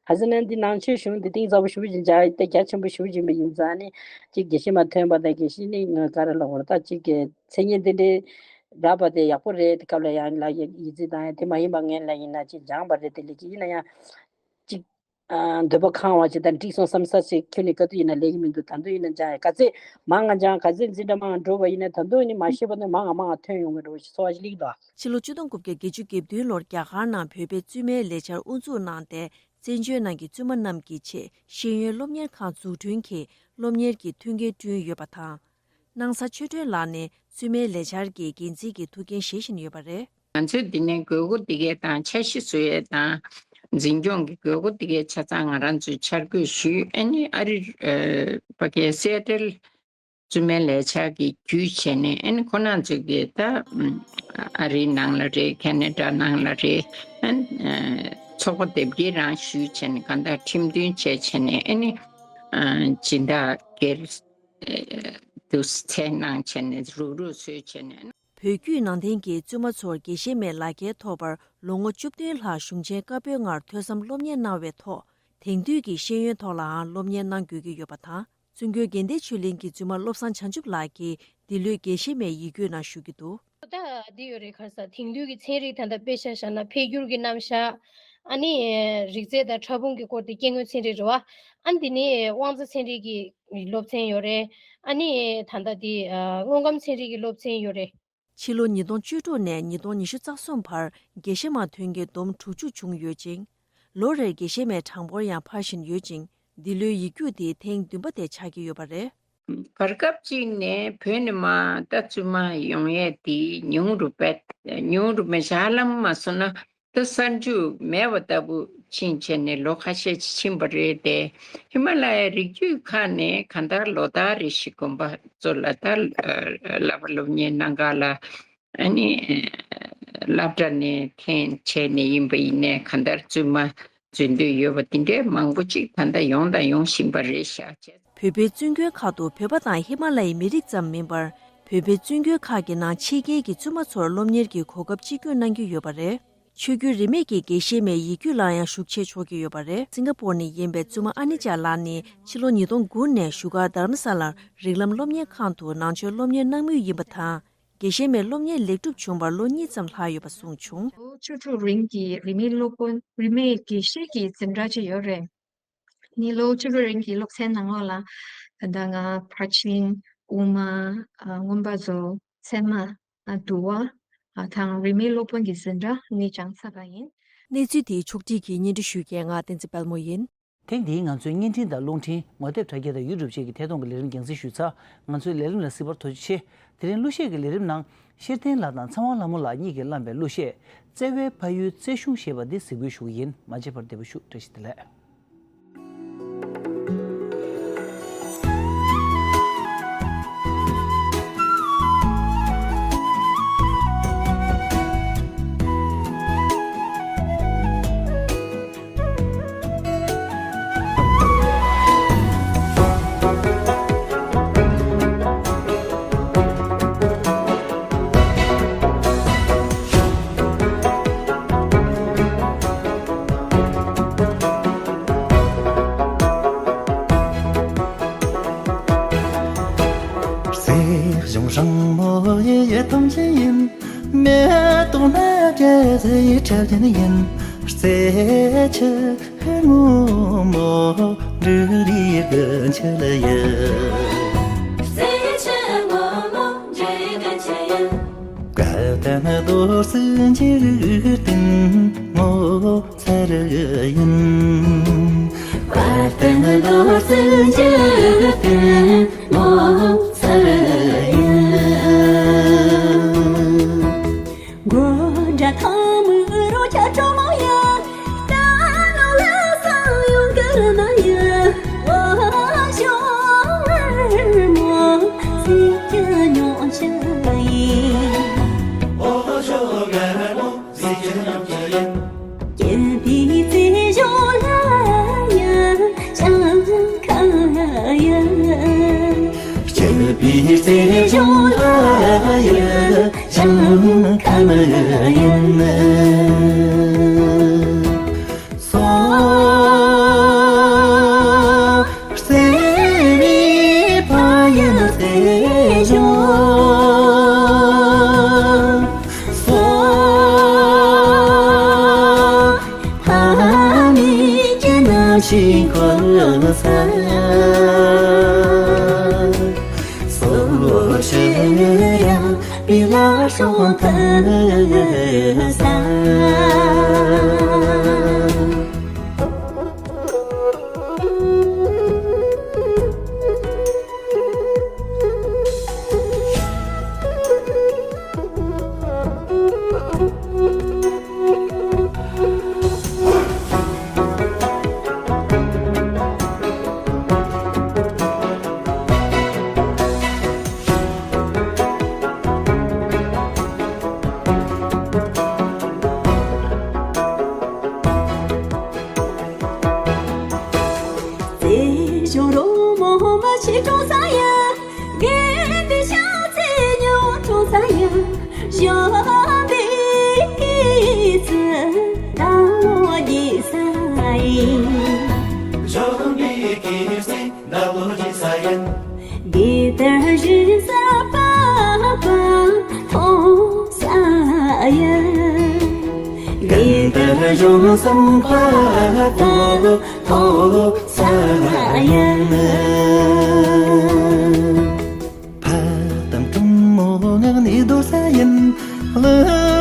ཁ་སང་ནས་འདི་ནང་ཆོས་གཞུང་འདི་གཏིང་ཟབ་པོ་ཞེ་པོ་ཅིག་སྦྱར་ཏེ་རྒྱ་ཆེན་པོ་ཞེ་པོ་ཅིག་ཡིན་ཙང་ནི་ཅིག་དགེ་བཤེས་མ་ཐོན་པ་དང་དགེ་བཤེས་ནི་ང་ག་རེ་ལབ་དགོས་རེད། ད་ཅིག་གི་མཚན་སྙན་དེ་འདྲའི་རག་པ་དེ་ཡག་པོ་རེད། དེ་སྐབས་ལ་ཡང་ལ་ཡི་ཡིད་ཆེས་དང་ཡང་དེ་མ་ཡིན་པ་ངན་ལ་ཡིན་ན་ཅིག་སྦྱངས་པ་རེད། དེ་ལས་ཀྱི་ཡིན་ན་ཡང་ཅིག་ཨ་འདོད་པ་ཁེངས་པ་ཅིག་དང་འགྲིག་སོང་བསམ་ས་ཞིག་ཁྱོན་ནས་ག་དུས་ཡིན་ན་ལས་ཀྱི་མི་འདུག་ད་དུང་ཡིན་ན་སྦྱངས་ཡ་ག་ཚད་མང་ང་སྦྱངས་ག་ཚད་འཛིན་གྲྭ་མང་ང་འགྲོ་བ་ཡིན་ན་ད་དུང་ནི་མ་ཤེས་པ་ནི་མང་ང་མང་ང་ཐོན་ཡོང་གི་འགྲོ་བ་ཞིག་ཚོར་བ་ཞིག་སླེབས་འདུག་ཕྱི་ལོ་ཆིག་སྟོང་དགུ་བརྒྱ་བརྒྱད་ཅུ་གྱ་བདུན་ལོར་རྒྱ་གར་ནང་བོད་པའི་བཙུན་མའི་ལས་འཆར་དབུ་འཛུགས་གནང་སྟེ། བཙན་བྱོལ་ནང་གི་བཙུན་མ་རྣམས་ཀྱི་ཆེད་ཤེས་ཡོན་སློབ་གཉེར་ཁང་འཛུགས་སྐྲུན་གྱིས་སློབ་གཉེར་གྱི་མཐུན་རྐྱེན་བསྐྲུན་ཡོད་པ་དང་། སྣང་ས་ཆོས་སྒྲོན་ལགས་ནི་བཙུན་མའི་ལས་འཆར་གྱི་འགན་འཛིན་གྱི་ཐུགས་འགན་བཞེས་བཞིན་ཡོད་པ་རེད། ང་ཚོས་འདི་ནས་དགོས་མཁོ་འདི་གའི་དང་འཆར་གཞི་བཟོ་ཡས་དང་། འཛིན་སྐྱོང་གི་དགོས་མཁོ་འདི་གའི་ཆ་ཚང་ང་རང་ཚོས་འཆར་འགོད་ཞུས། ཨ་ནི་ཨ་རི་ཨ་ཕ་གའི་སི་ཨེ་ཊལ་བཙུན་མའི་ལས་འཆར་གྱི་བརྒྱུད་བྱས་ནས། ཨ་ནི་ཁོ་རང་ཚོ་གིས་ད་ཨ་རིའི་ནང་ལ་རེད། ཁེ་ན་ཌ་ནང་ལ་རེད། ཨ་ནི་ཚོགས་པ་དེབ་སྐྱེལ་རང་ཞུས་བྱས་ནས་གང་ལྟར་ཁྲིམས་མཐུན་བྱས་བྱས་ནས། ཨ་ནི་སྦྱིན་བདག་སྒེར་དུ་ཚད་གནང་བྱས་ནས་རུག་རུག་བཟོས་བྱས་ནས། བོད་བརྒྱུད་ནང་བསྟན་གྱི་བཙུན་མ་ཚོར་དགེ་བཤེས་མའི་ལག་ཁྱེར་ཐོབ་པར་ལོ་ངོ་བཅུ་བདུན་ལྷག་གཞུང་ཆེན་བཀའ་པོད་ལྔར་ཐོས་བསམ་སློབ་གཉེར་གནང་བའི་ཐོག་དེང་དུས་ཀྱི་ཤེས་ཡོན་ཐོག་ལའང་སློབ་གཉེར་གནང་དགོས་ཀྱི་ཡོད་པ་དང་། བཙུན་དགོན་དགེ་ལྡན་ཆོས་གླིང་གི་བཙུན་མ་བློ་བཟང་བྱང་ཆུབ་ལགས་ཀྱིས་འདི་ལོའི་དགེ་བཤེས་མའི་ཡིག་བརྒྱུད་ནང་ཞུ་གི་འདུག་ད་འདི་ཡོད་རེད། ག་རེ་ཟ། དེང་དུས་ཀྱི་ཚན་རིག་ད་ལྟ་དཔེ་ཆ་བཞག་ན་འཕེལ་འགྱུར་གྱི་རྣམ་གཞག་ཨ་ནི་རིག་རྩལ་དང་ཕྲ་ཕུང་གི་སྐོར་དེ་སྐྱེ་དངོས་ཚན་རིག་རེད་བ། ཨ་ནི་དེ་ནས་དབང་རྩ་ཚན་རིག་གི་སློབ་ཚན་ཡོད་རེད། ཨ་ནི་ད་ལྟ་དེ་ཨ་དངོས་ཁམས་ཚན་རིག་གི་སློབ་ཚན་ཡོད་རེད། ཕྱི་ལོ་ཉིས་སྟོང་བཅུ་དྲུག་ནས་ཉིས་སྟོང་ཉི་ཤུ་རྩ་གསུམ་བར་དགེ་བཤེས་མ་ཐོན་མཁན་བསྡོམས་དྲུག་ཅུ་བྱུང་ཡོད་ཅིང་། ལོ་རེར་དགེ་བཤེས་མའི་གྲངས་འབོར་ཡང་འཕར་བཞིན་ཡོད་ཅིང་། འདི་ལོའི་ཡིག་རྒྱུགས་དེ་ཐེངས་བདུན་པ་དེ་ཆགས་ཀྱི་ཡོད་པ་རེད། བར་སྐབས་གཅིག་ནས་བོད་ནས་མར་ད་བཙུན་མ་ཡོང་ཡས་དེ་ཉུང་རུ་བས། ཉུང་རུ་མེད། ཧ་ལམ་མ་སོང་ན་ད་གསར་འཇུག་མེད་པ་ལྟ་བུ་ཕྱིན་བྱས་ནས་ལོ་ཁ་ཤས་ཕྱིན་པ་རེད་དེ། ཧི་མ་ལ་ཡའི་རི་རྒྱུད་ཁག་ནས་གང་ལྟར་ལོ་ལྟར་རེ་བཞིན་དགོན་པ་ཚོ་ལ་ད་བསླབ་པ་སློབ་གཉེར་གནང་ག་ལ། ཨ་ནི་སློབ་གྲྭ་ནས་འཐེན་བྱས་ནས་ཡིན་པ་ཡིན་ནའི་གང་ལྟར་བཙུན་མ་འཛུལ་འདོད་ཡོད་པ་འདི་འདྲའི་མང་པོ་ཅིག་ད་ལྟ་ཡོང་དང་ཡོང་བཞིན་པ་རེད་ཤག་བོད་པའི་བཙུན་དགོན་ཁག་ཏུ་བོད་པ་དང་ཧི་མ་ལ་ཡའི་མི་རིགས་ཙམ་མིན་པར། བོད་པའི་བཙུན་དགོན་ཁག་གི་ནང་ཕྱི་རྒྱལ་གྱི་བཙུན་མ་ཚོར་སློབ་གཉེར་གྱི་གོ་སྐབས་གཅིག་གྱུར་གནང་རྒྱུ་ཡོད་པ་རེད། ཆོས་བརྒྱུད་རིས་མེད་ཀྱི་དགེ་བཤེས་མའི་ཡིག་རྒྱུགས་ལ་ཡང་ཞུགས་ཆེད་ཕྱོགས་ཀྱི་ཡོད་པ་རེད། སིང་ག་པོར་ནས་ཡིན་པའི་བཙུན་མ་ཨ་ནི་ཅཱ་ལགས་ནི་ཕྱི་ལོ་ཉིས་སྟོང་དགུ་ནས་བཞུགས་སྒར་དྷ་རམ་ས་ལར་རིགས་ལམ་སློབ་གཉེར་ཁང་དུ་ནང་ཆོས་སློབ་གཉེར་གནང་མུས་ཡིན་པ་དང་། དགེ་བཤེས་མའི་སློབ་གཉེར་ལེགས་གྲུབ་བྱུང་བར་ལོ་གཉིས་ཙམ་ལྷག་ཡོད་པ་གསུངས་བྱུང་། ལོ་བཅུ་དྲུག་རིང་གི་རིས་མེད་སློབ་དཔོན། རིས་མེད་དགེ་བཤེས་ཀྱི་འཛིན་གྲྭ་ཅིག་ཡོད་རེད། ནི་ལོ་བཅུ་དྲུག་རིང་གི་སློབ་ཚན་ནང་ལོགས་ལ་ད་ལྟ་ང་ཕར་ཕྱིན། དབུ་མ། ཨ། མངོན་པ་མཛོད། ཚད་མ། ཨ། འདུལ་བ། ཨ། དང་རིས་མེད་སློབ་དཔོན་གྱི་འཛིན་གྲྭ་གཉིས་སྦྱངས་ཚར་བ་ཡིན། གནས་ཚུལ་དེའི་ཕྱོགས་བསྒྲིགས་ཀྱིས་སྙན་སྒྲོན་ཞུ་མཁན་ང་བསྟན་འཛིན་དཔལ་མོ་ཡིན། ཐེངས་འདིའི་ང་ཚོའི་བརྙན་འཕྲིན་དང་རླུང་འཕྲིན། ངོ་དེབ་དྲ་རྒྱ་དང་ཡུ་ཊུབ་བཅས་ཀྱི་ཐད་གཏོང་གི་ལས་རིམ་རྒྱང་སྲིང་ཞུས་ཚར། ང་ཚོའི་ལས་རིམ་ལ་གཟིགས་པར་ཐུགས་རྗེ་ཆེ། དེ་རིང་གླུ་གཞས་ཀྱི་ལས་རིམ་ནང་ཤེར་ཐན་ལགས་དང་ཚེ་དབང་ལྷ་མོ་ལགས་གཉིས་ཀྱིས་བླངས་པའི་གླུ་གཞས་བརྩེ་བའི་ཕ་ཡུལ་བརྩེ་གཞུང་ཞེས་པ་འདི་གཟིགས་འབུལ་ཞུ་གི་ཡིན། མ་བརྗེད་པར་བདེ་པོ་བཞུགས། བཀྲ་ཤིས་བདེ་ལེགས། བརྩེ་གཞུང་རིང་མོ་ཡི་ཐང་ཆེན་ཡིན། མེ་ཏོག་སྣ་བརྒྱ་ཡི་ཁྲ་རྒྱན་ཡིན། རྩེ་ཆུ་སྔོན་མོ་འབྲུག་རིའི་དགུན་ཆུ་ལ་ཡི། རྩེ་ཆུ་སྔོན་མོ་འབྲུག་རིའི་དགུན་ཆུ་ཡིན། བཀའ་བསྟན་རྡོ་རྩེ་འཇིག་རྟེན་ངོ་མཚར་ཡིན། བཀའ་བསྟན་རྡོ་རྩེ་འཇིག་རྟེན་ངོ་མཚར་ཡིན། མགོ་འདྲ་ཐང་མི་རོ་ཁྱ་གྲོ་མོ་ཡ། རྟ་ནོར་ལ་སང་ཡོང་གི་ན་ཡ། འོ་ཞོ་མོ་སི་ཁྱ་ཉོ་ཆ་ཡི། འོ་ཞོ་མོ་སི་ཁྱ་ཉོ་ཆ་ཡི། རྒྱལ་པོའི་རྩེ་གཞུང་ལ་ཡ་ཞང་ཁ་ཡ། རྒྱལ་པོའི་རྩེ་གཞུང་ལ་ཡ་ཞང་ཁ་མ་ཡིན། སོ་རྩེ་བའི་ཕ་ཡུལ་རྩེ་གཞུང་། སོ་ཕ་མའི་སྐྱེ་ན་ཆིང་ཁོ་ས། སོ་ཤི་ཡ་པི་ལ་སོང་ཐ་ས། རྩེ་གཞུང་རོལ་མོ་མ་ཆེ་གྲོང་ས་ཡ། དགེ་འདུན་ཤ་ཚའི་ཉོ་གྲོང་ས་ཡ། གཞོན་པའི་སྐྱེས་ཚེ་ད་ལོ་རྒྱས་ས་ཡིན། གཞོན་པའི་སྐྱེས་ཚེ་ད་ལོ་རྒྱས་ས་ཡིན། དགེ་དར་གཞི་ས་པ་པ་མཐོང་ས་ཡིན། དགེ་དར་གཞུང་སྲུང་པ་པོ་མཐོང་ས་ཡིན། ཕ་དང་གྲོགས་མོ་ངག་ནས་སྡོད་ས་ཡིན། གླུ་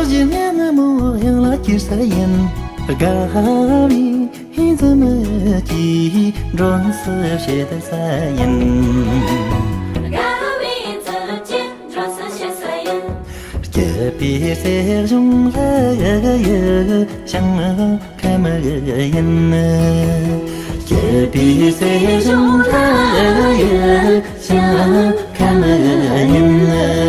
གཞས་ངན་མོ་ཡང་ལ་སྐྱེར་ས་ཡིན། དགའ་བའི་ཧིན་ཙི་མི་གྱིས་འགྲོ་སི་བྱེད་ས་ཡིན། དགའ་བའི་ཧིན་ཙི་མི་གྱིས་འགྲོ་སི་བྱེད་ས་ཡིན། སྐྱིད་པའི་རྩེ་གཞུང་ལ་ཡི་ཞིང་ཁམས་ཡིན། སྐྱིད་པའི་རྩེ་གཞུང་ལ་ཡི་ཞིང་ཁམས་ཡིན།